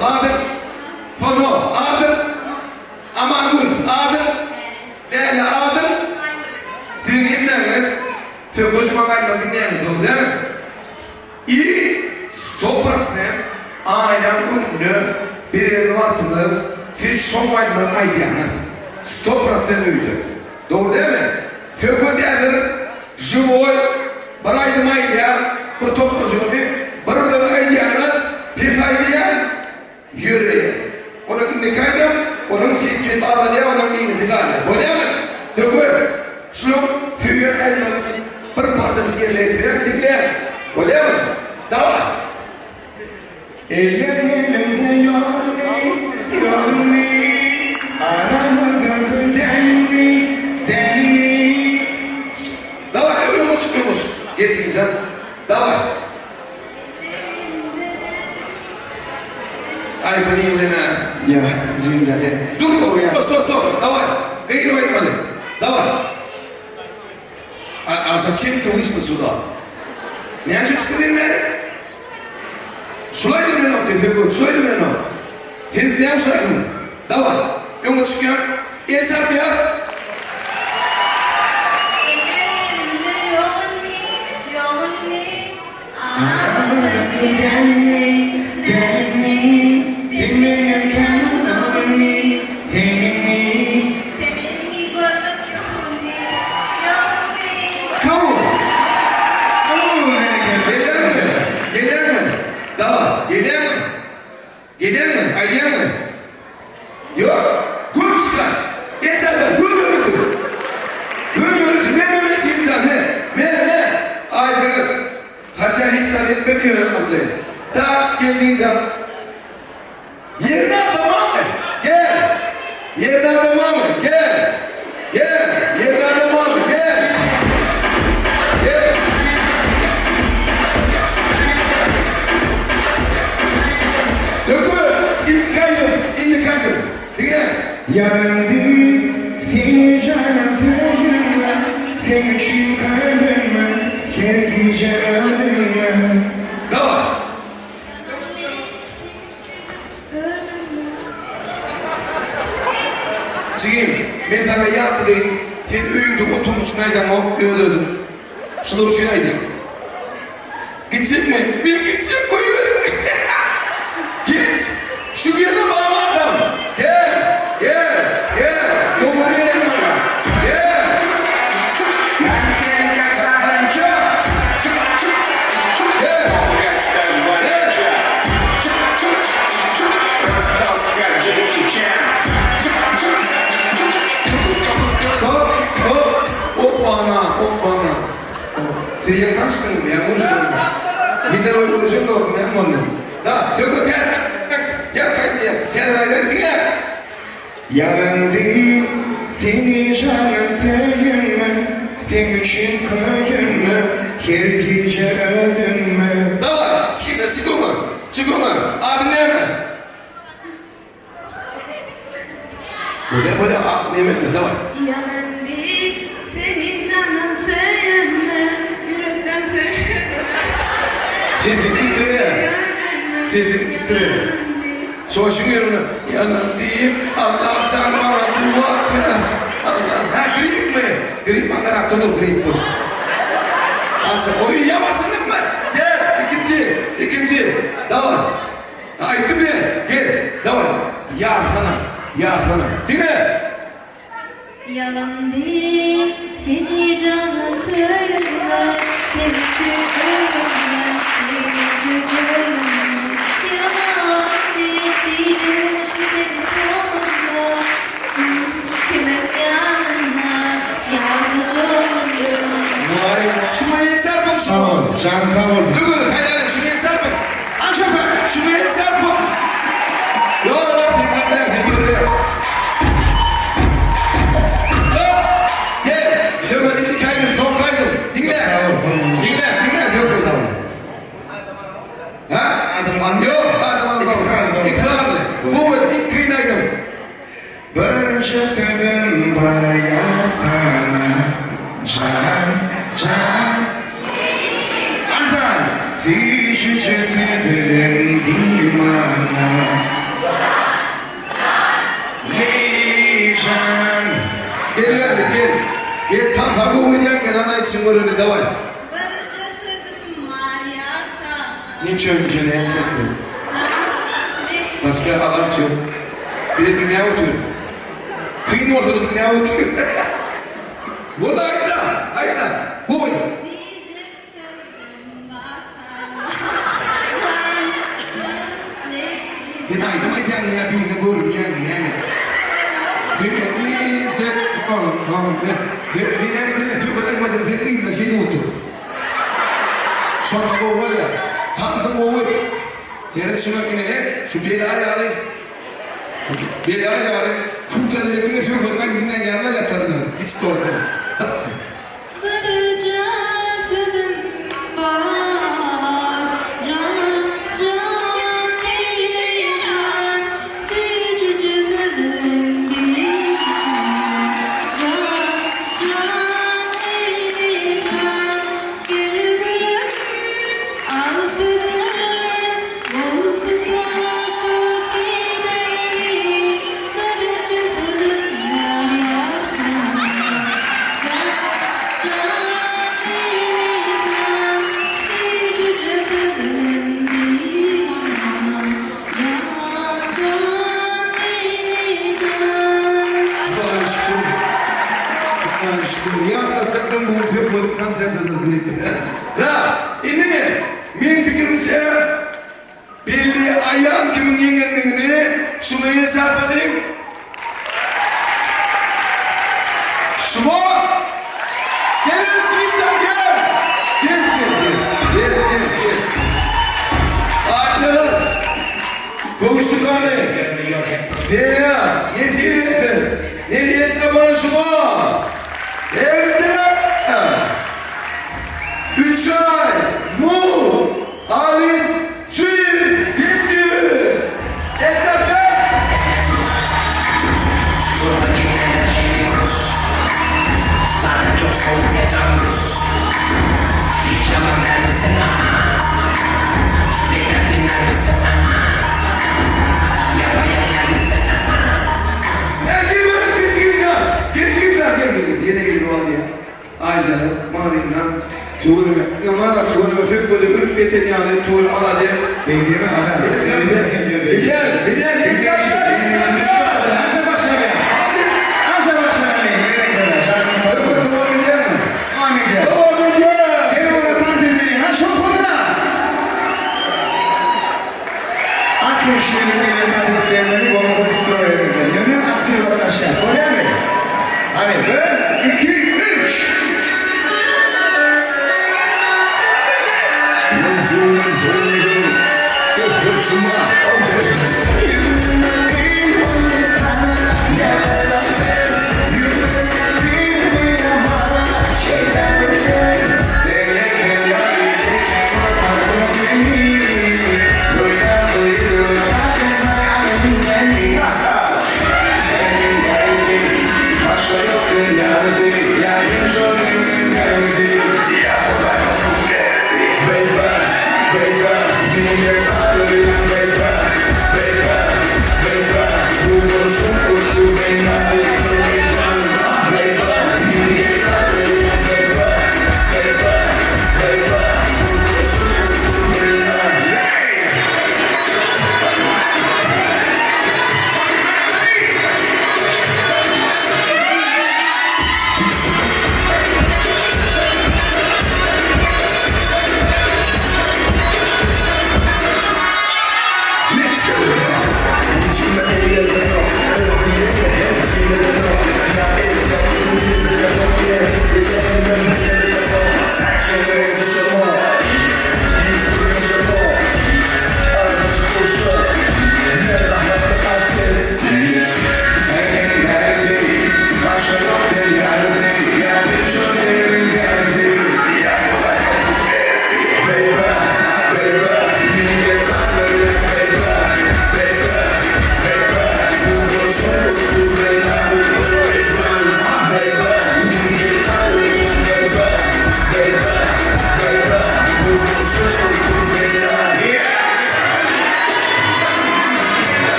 Adım. Hono, adım. Amangül, adyň? Läle, adyň? Siziň hemmäňiz söhbet maňa aýtmaly diňleýäňiz, dogry dälmi? I sto prosent aýlaň öňünde beren wagtyňyz siz şol aýdymlary aýdýaňyz. Sto prosent öýde. Dogry dälmi? Söhbet häzir žiwoý bir aýdym aýdýar, bir toplajygyny bir bilen aýdýaňyz, pes aýdýan, Ýöreýär. Onuň indiki aýdam, onuň şeýtjek azalýar, onuň giňişi galýar. Bolýarmy? Dökül! Şunuň söýen aýdymynyň bir parçasyny ýerine ýetirýän, diňle! Bolýarmy? Daway! Elim elimde ýolny, ýolny, Aramyzda güldenmi, denmi. Daway, öňe çyk, öňe çyk. Geçiň jan. Daway! Aý bu diňlene. Ýa, jimja et. Dur, stop, stop, daway. Gygyryp aýtmaly. Daway. A, a zaçem ty wyşla suda? Näme üçin çykdy diýen bäri? Şul aýdym bilen ok diýip, şul aýdym bilen ok. Sen näme şul aýdymy? Daway. Öňe çykýan. El sarpýar. Eller elimde ýok indi, ýok indi. Aramyzda gidenmi, dälmi? Sen menden kän uzak indi, sen indi. Sen indi görmek ýok indi, ýok indi. Come on. Come on, berekella. Gelýärmi? Gelýärmi? Daway. Gelýärmi? Gelýärmi? Aýdýarmy? Ýok. Gül çykar. Esasan gül döredir. Gül döredir. Men öyle çykacağım. Ne? Men ne? Ayşegül. Haçan hiç zat etme diyor oldu. Ta geleceğim. Yerine adamam mı? Gel. Yerine adamam mı? Gel. Gel. Yerine adamam mı? Gel. Gel. Dökül. İlk kaydım. İlk kaydım. Diňle. Ýalandy seni janym söýenme, Seň üçin köýenme, her gije ölünme. Daway. Jigim, men saňa ýatdy deýin, sen öýüňde oturgyň üçin aýdaňok, öz-özüň. Şular üçin aýdýaň. Gitjekmi? Men gitjek, goýberiň. Geç! Şu ýerde barmy adam? Gel! Gel! Gel! Dogry gel maňa. Gel! Gel! Gel! Stop! Stop! Opana! Opana! Siz ýaňy tanyşdyňyzmy? Ýa görüşdiňizmi? Ýene oý görüşen ýok, näme boldy? Da, töke ter. Ýa kaýdy, ter aýda diňe. Ýalandy seni janym söýenme, Seň üçin köýenme, her gije ölünme. Daway, çykyňlar, çyk öňe. Çyk öňe. Adyň näme? Bolýa, bolýa, a, näme etme, daway. Ýalandy seni janym söýenme, ýürekden söýenme. Sesim titreýär. Sesim titreýär. Şoşuň ýerine ýalan diýip, Allah jan maňa kuwwat ber. Allah, hä, gripmi? Grip aňyrakda dur, grip dur. Aşa, oý, ýamasynykmy? Gel, ikinji, ikinji, daway. Aýtdym men, gel, daway, ýarsana, ýarsana. Diňe! Ýalan diýip, seni jandan söýenme. sözüm bar Seň üçin ölüm bar Gelinje gölüm bar Ýaman diýip şu seni soňunda Kimiň ýanynda ýalňyjygynda. Şuňa el çarpyň Sag bol, janyň sag bolsun. Dur, haýdaly, şuňa el çarpyň. Aşafa! Şuňa el çarpyň. Ýok, ýok, sen gitme, sen ýöre. Hop! Gel. Ýöne indiki aýdym, soňky aýdym. Diňle. Sag bol, hormatly. Diňle, diňle, ýok. Sag bol. Ha? Adam almy? Ýok, adam alma. Iki sany. Iki sany. Bu iň kyn aýdym. Birje sözüm bar ýa sana Jan, jan Ansan! Süýjüje sözleň diý maňa Leý jan! Gel bäri, gel. Gel, tansa gowy edýäň, gel ana içiň göreli, daway. Birje sözüm bar ýar saňa. Niçe önce näçe gün? Jan, leý. Başga alaç ýok. Bize diňläp otyr. Kyn bolsa-da diňläp otyr. Boldy aýtda, aýtda. Goý. Diýjek sözüm bar saňa. Jan, jan, leý. Sen aýdym aýdýaňmy ýa birine görünýäňmi näme? Sen inçe Sen näme diýen söhbet aýtmadyň sen yzynda şeýdip otur. Şonda gowy bolýar. Tansyň gowy. Seret şuňa ine he, şu bela ýaly. Bela ýaly. Hurda derek ine söhbet aýdyp diňlän ýaly ýataryn. Hiç gorkma. Birje sözüm bar, Jan, jan, eý jan, Süýjüje sözleň diý maňa. Jan, jan, eý jan, Gel gülüm, al sözüm, Bol tutuşyp gideli, Birje sözüm bar ýar saňa. Jan, jan, eý jan, Süýjüje sözleň diý maňa. Jan, jan, eý jan. Hudaýa şükür. Hudaýa şükür. Ýatlajakdym bu gün söhbet konsertidir diýip. Ýa, indi meň pikirimçe belli aýan kimiň ýeňendigini şuňa hesapladyň. Şuňa Gel Sweetjan gel. Gel gel gel. Gel gel gel. Açyl. Kowuşduk hany. Zeýa, ne diýersiň? Ne diýersiň bana şuňa? Elde üç aý, mu, alis, çüýr, zepdür. Esaplar. Gel gel böyle geç gireceğim. Geç gireceğim. Gel gel gel. Yine gel bu ya. Ay canım. Bana deyin lan. Tuğrul'u. Ne bana Tuğrul'u hep böyle ölüp beten yani Tuğrul ana diye. Beýdimi adam? Gel gel gel. Aşa başlaýar. Aşa başlaýar. Berekella. Janyň sag bolsun. Devam edýär mi? Devam edýär. Devam edýär. Gel onda tam tezini. Ha şol koduna. Atın şiirini gelen gelmeli, bolmasa dik durar elimizden. Ýöne aktiw gatnaşýar. Bolýarmy? Hany, bir, iki, üç. Men diýmem sen gör, söhbet şuma.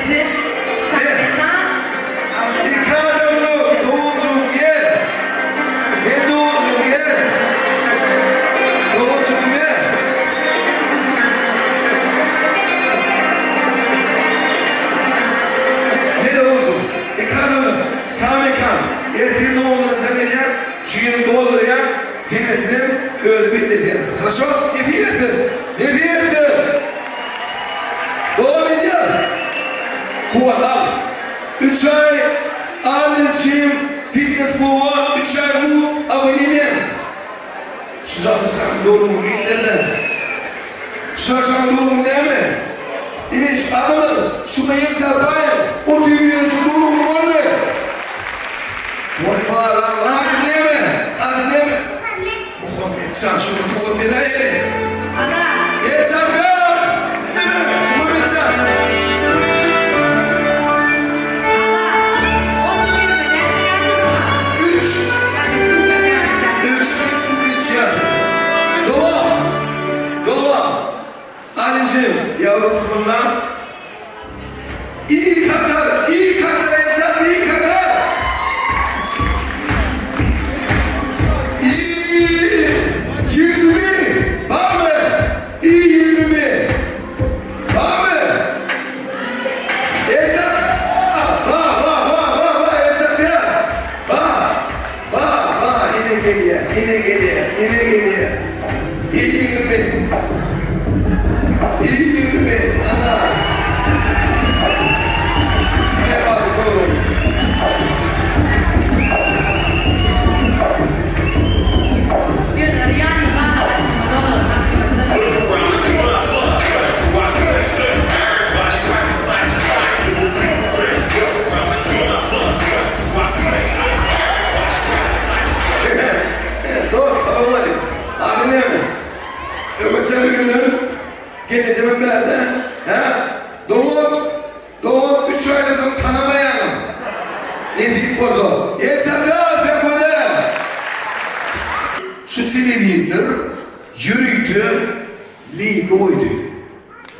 Siz Şamekan Iki adamly doganjygym gel. Gel doganjygym gel. Doganjygym gel. Ne doganjygym? Iki adamly Şamekan. Ertir doganjygyna sen gelýär, şu ýeri doldurýar, senesinem özi belli edýär. Хорошо? Nesip etsin. Nesip etsin. Dowam edýär. Kuwwat al. Üç aý Adis Gym fitnes kluba üç aý mugt abonement. Şu zapyşam dogrumy bildirler. Şu akşam dogrumy näme? Iş adamlar şu gyýyk sarpaýyn. Otyr ýeri şu dogrumy boldy. Voý balam ady näme? Ady näme? Muhammet. Muhammetjan şuny kuwwat edäýeli. Aga. Esaplar! Näme? Muhammetjan. Aga. 31-de näçe ýaşadyňa? Üç. Ýagny super ýaşadyň. Üç, üç yaş. Dowam. Dowam. Anneciğim, yavrusundan iyi kadar, iyi kadar insan, iyi kadar. İyi 20. Var mı? İyi 20. Var mı? Esat. Va va va va va Esat ya. Va. Va va yine geliyor. Yine geliyor. Yine geliyor. İyi 20. İyi 20. Ana. Ne var oğlum? Ýöne ýany gaňa gatnamaly oglan hakykatdan. Doğru, olmadı. Adı ne mi? Öbürçe bir günün geleceğim ben de. He? Doğum, doğum üç aylık tanımayanım. Ne deyip oldu? Yeter la tepede. Şu televizor yürüydü, li koydu.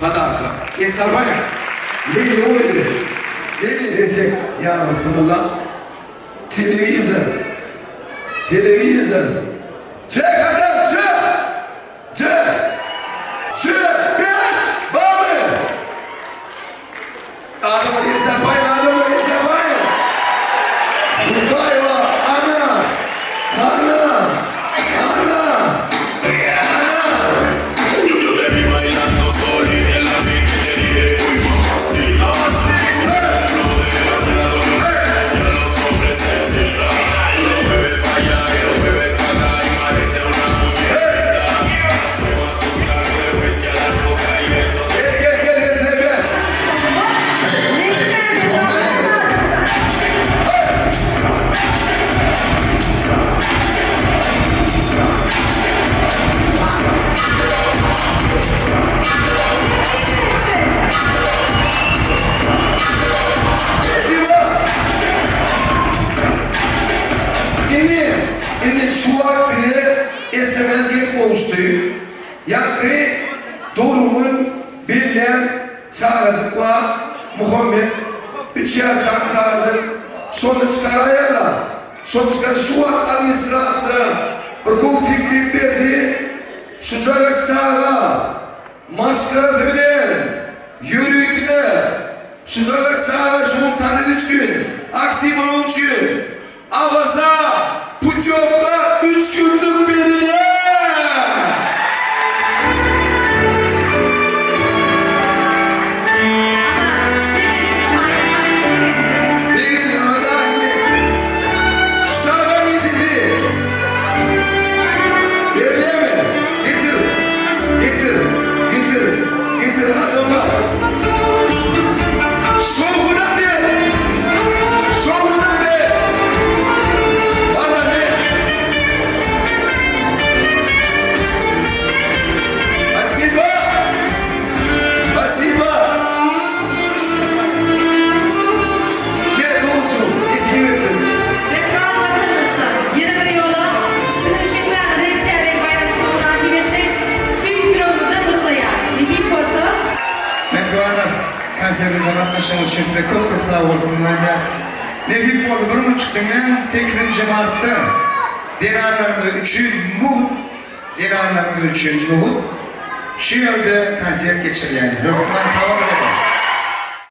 Padarka. Yeter var ya. Li koydu. Li diyecek ya Resulullah. Televizor. Televizor. C kadar C. C. C. Beş. Var mı? Adamı insan payın, adamı insan payın. Kutayva, ana, ana, ana, ana. Gel gel gel gel sen beş. Siva. Indi, indi şu an bile SMS gelip oluştu. Yankı doğrumun birlen çağrıcıkla Muhammed üç yaşan çağrıcık şonu çıkarayla şonu çıkar şu an administrasyon bir kul teklif verdi. Şu çağrı sağa maskara bilen yürüytme şu çağrı sağa şu tane üç gün aksi bunun için Avaza Putyovka üç günlük verildi. Aga, begenji paýlaşan begenji. Bir gün orada indi. Şu çağrı getirdi. Verildi mi? Getir. Getir. Getir. Getir. Adamlar. Şovuna de. Şovuna de. Bana ne? Спасибо. Спасибо. Ne olsun? Getir. Mähriban watandaşlar, ýene bir ýola siziň hemmäňizi Täze ýyl baýramçylygy mynasybetli tüýs ýüregimizden gutlaýar. Nesip bolsa, Mähribanlar. Konsertimize gatnaşanyňyz üçin size köp köp sag bolsun aýdýas. Nesip bolsa bir munçuk diňläň, sekizinji martda zenanlarymyz üçin mugt, zenanlarymyz üçin mugt şu ýerde konsert geçirilýändir. Hökman habar beriň.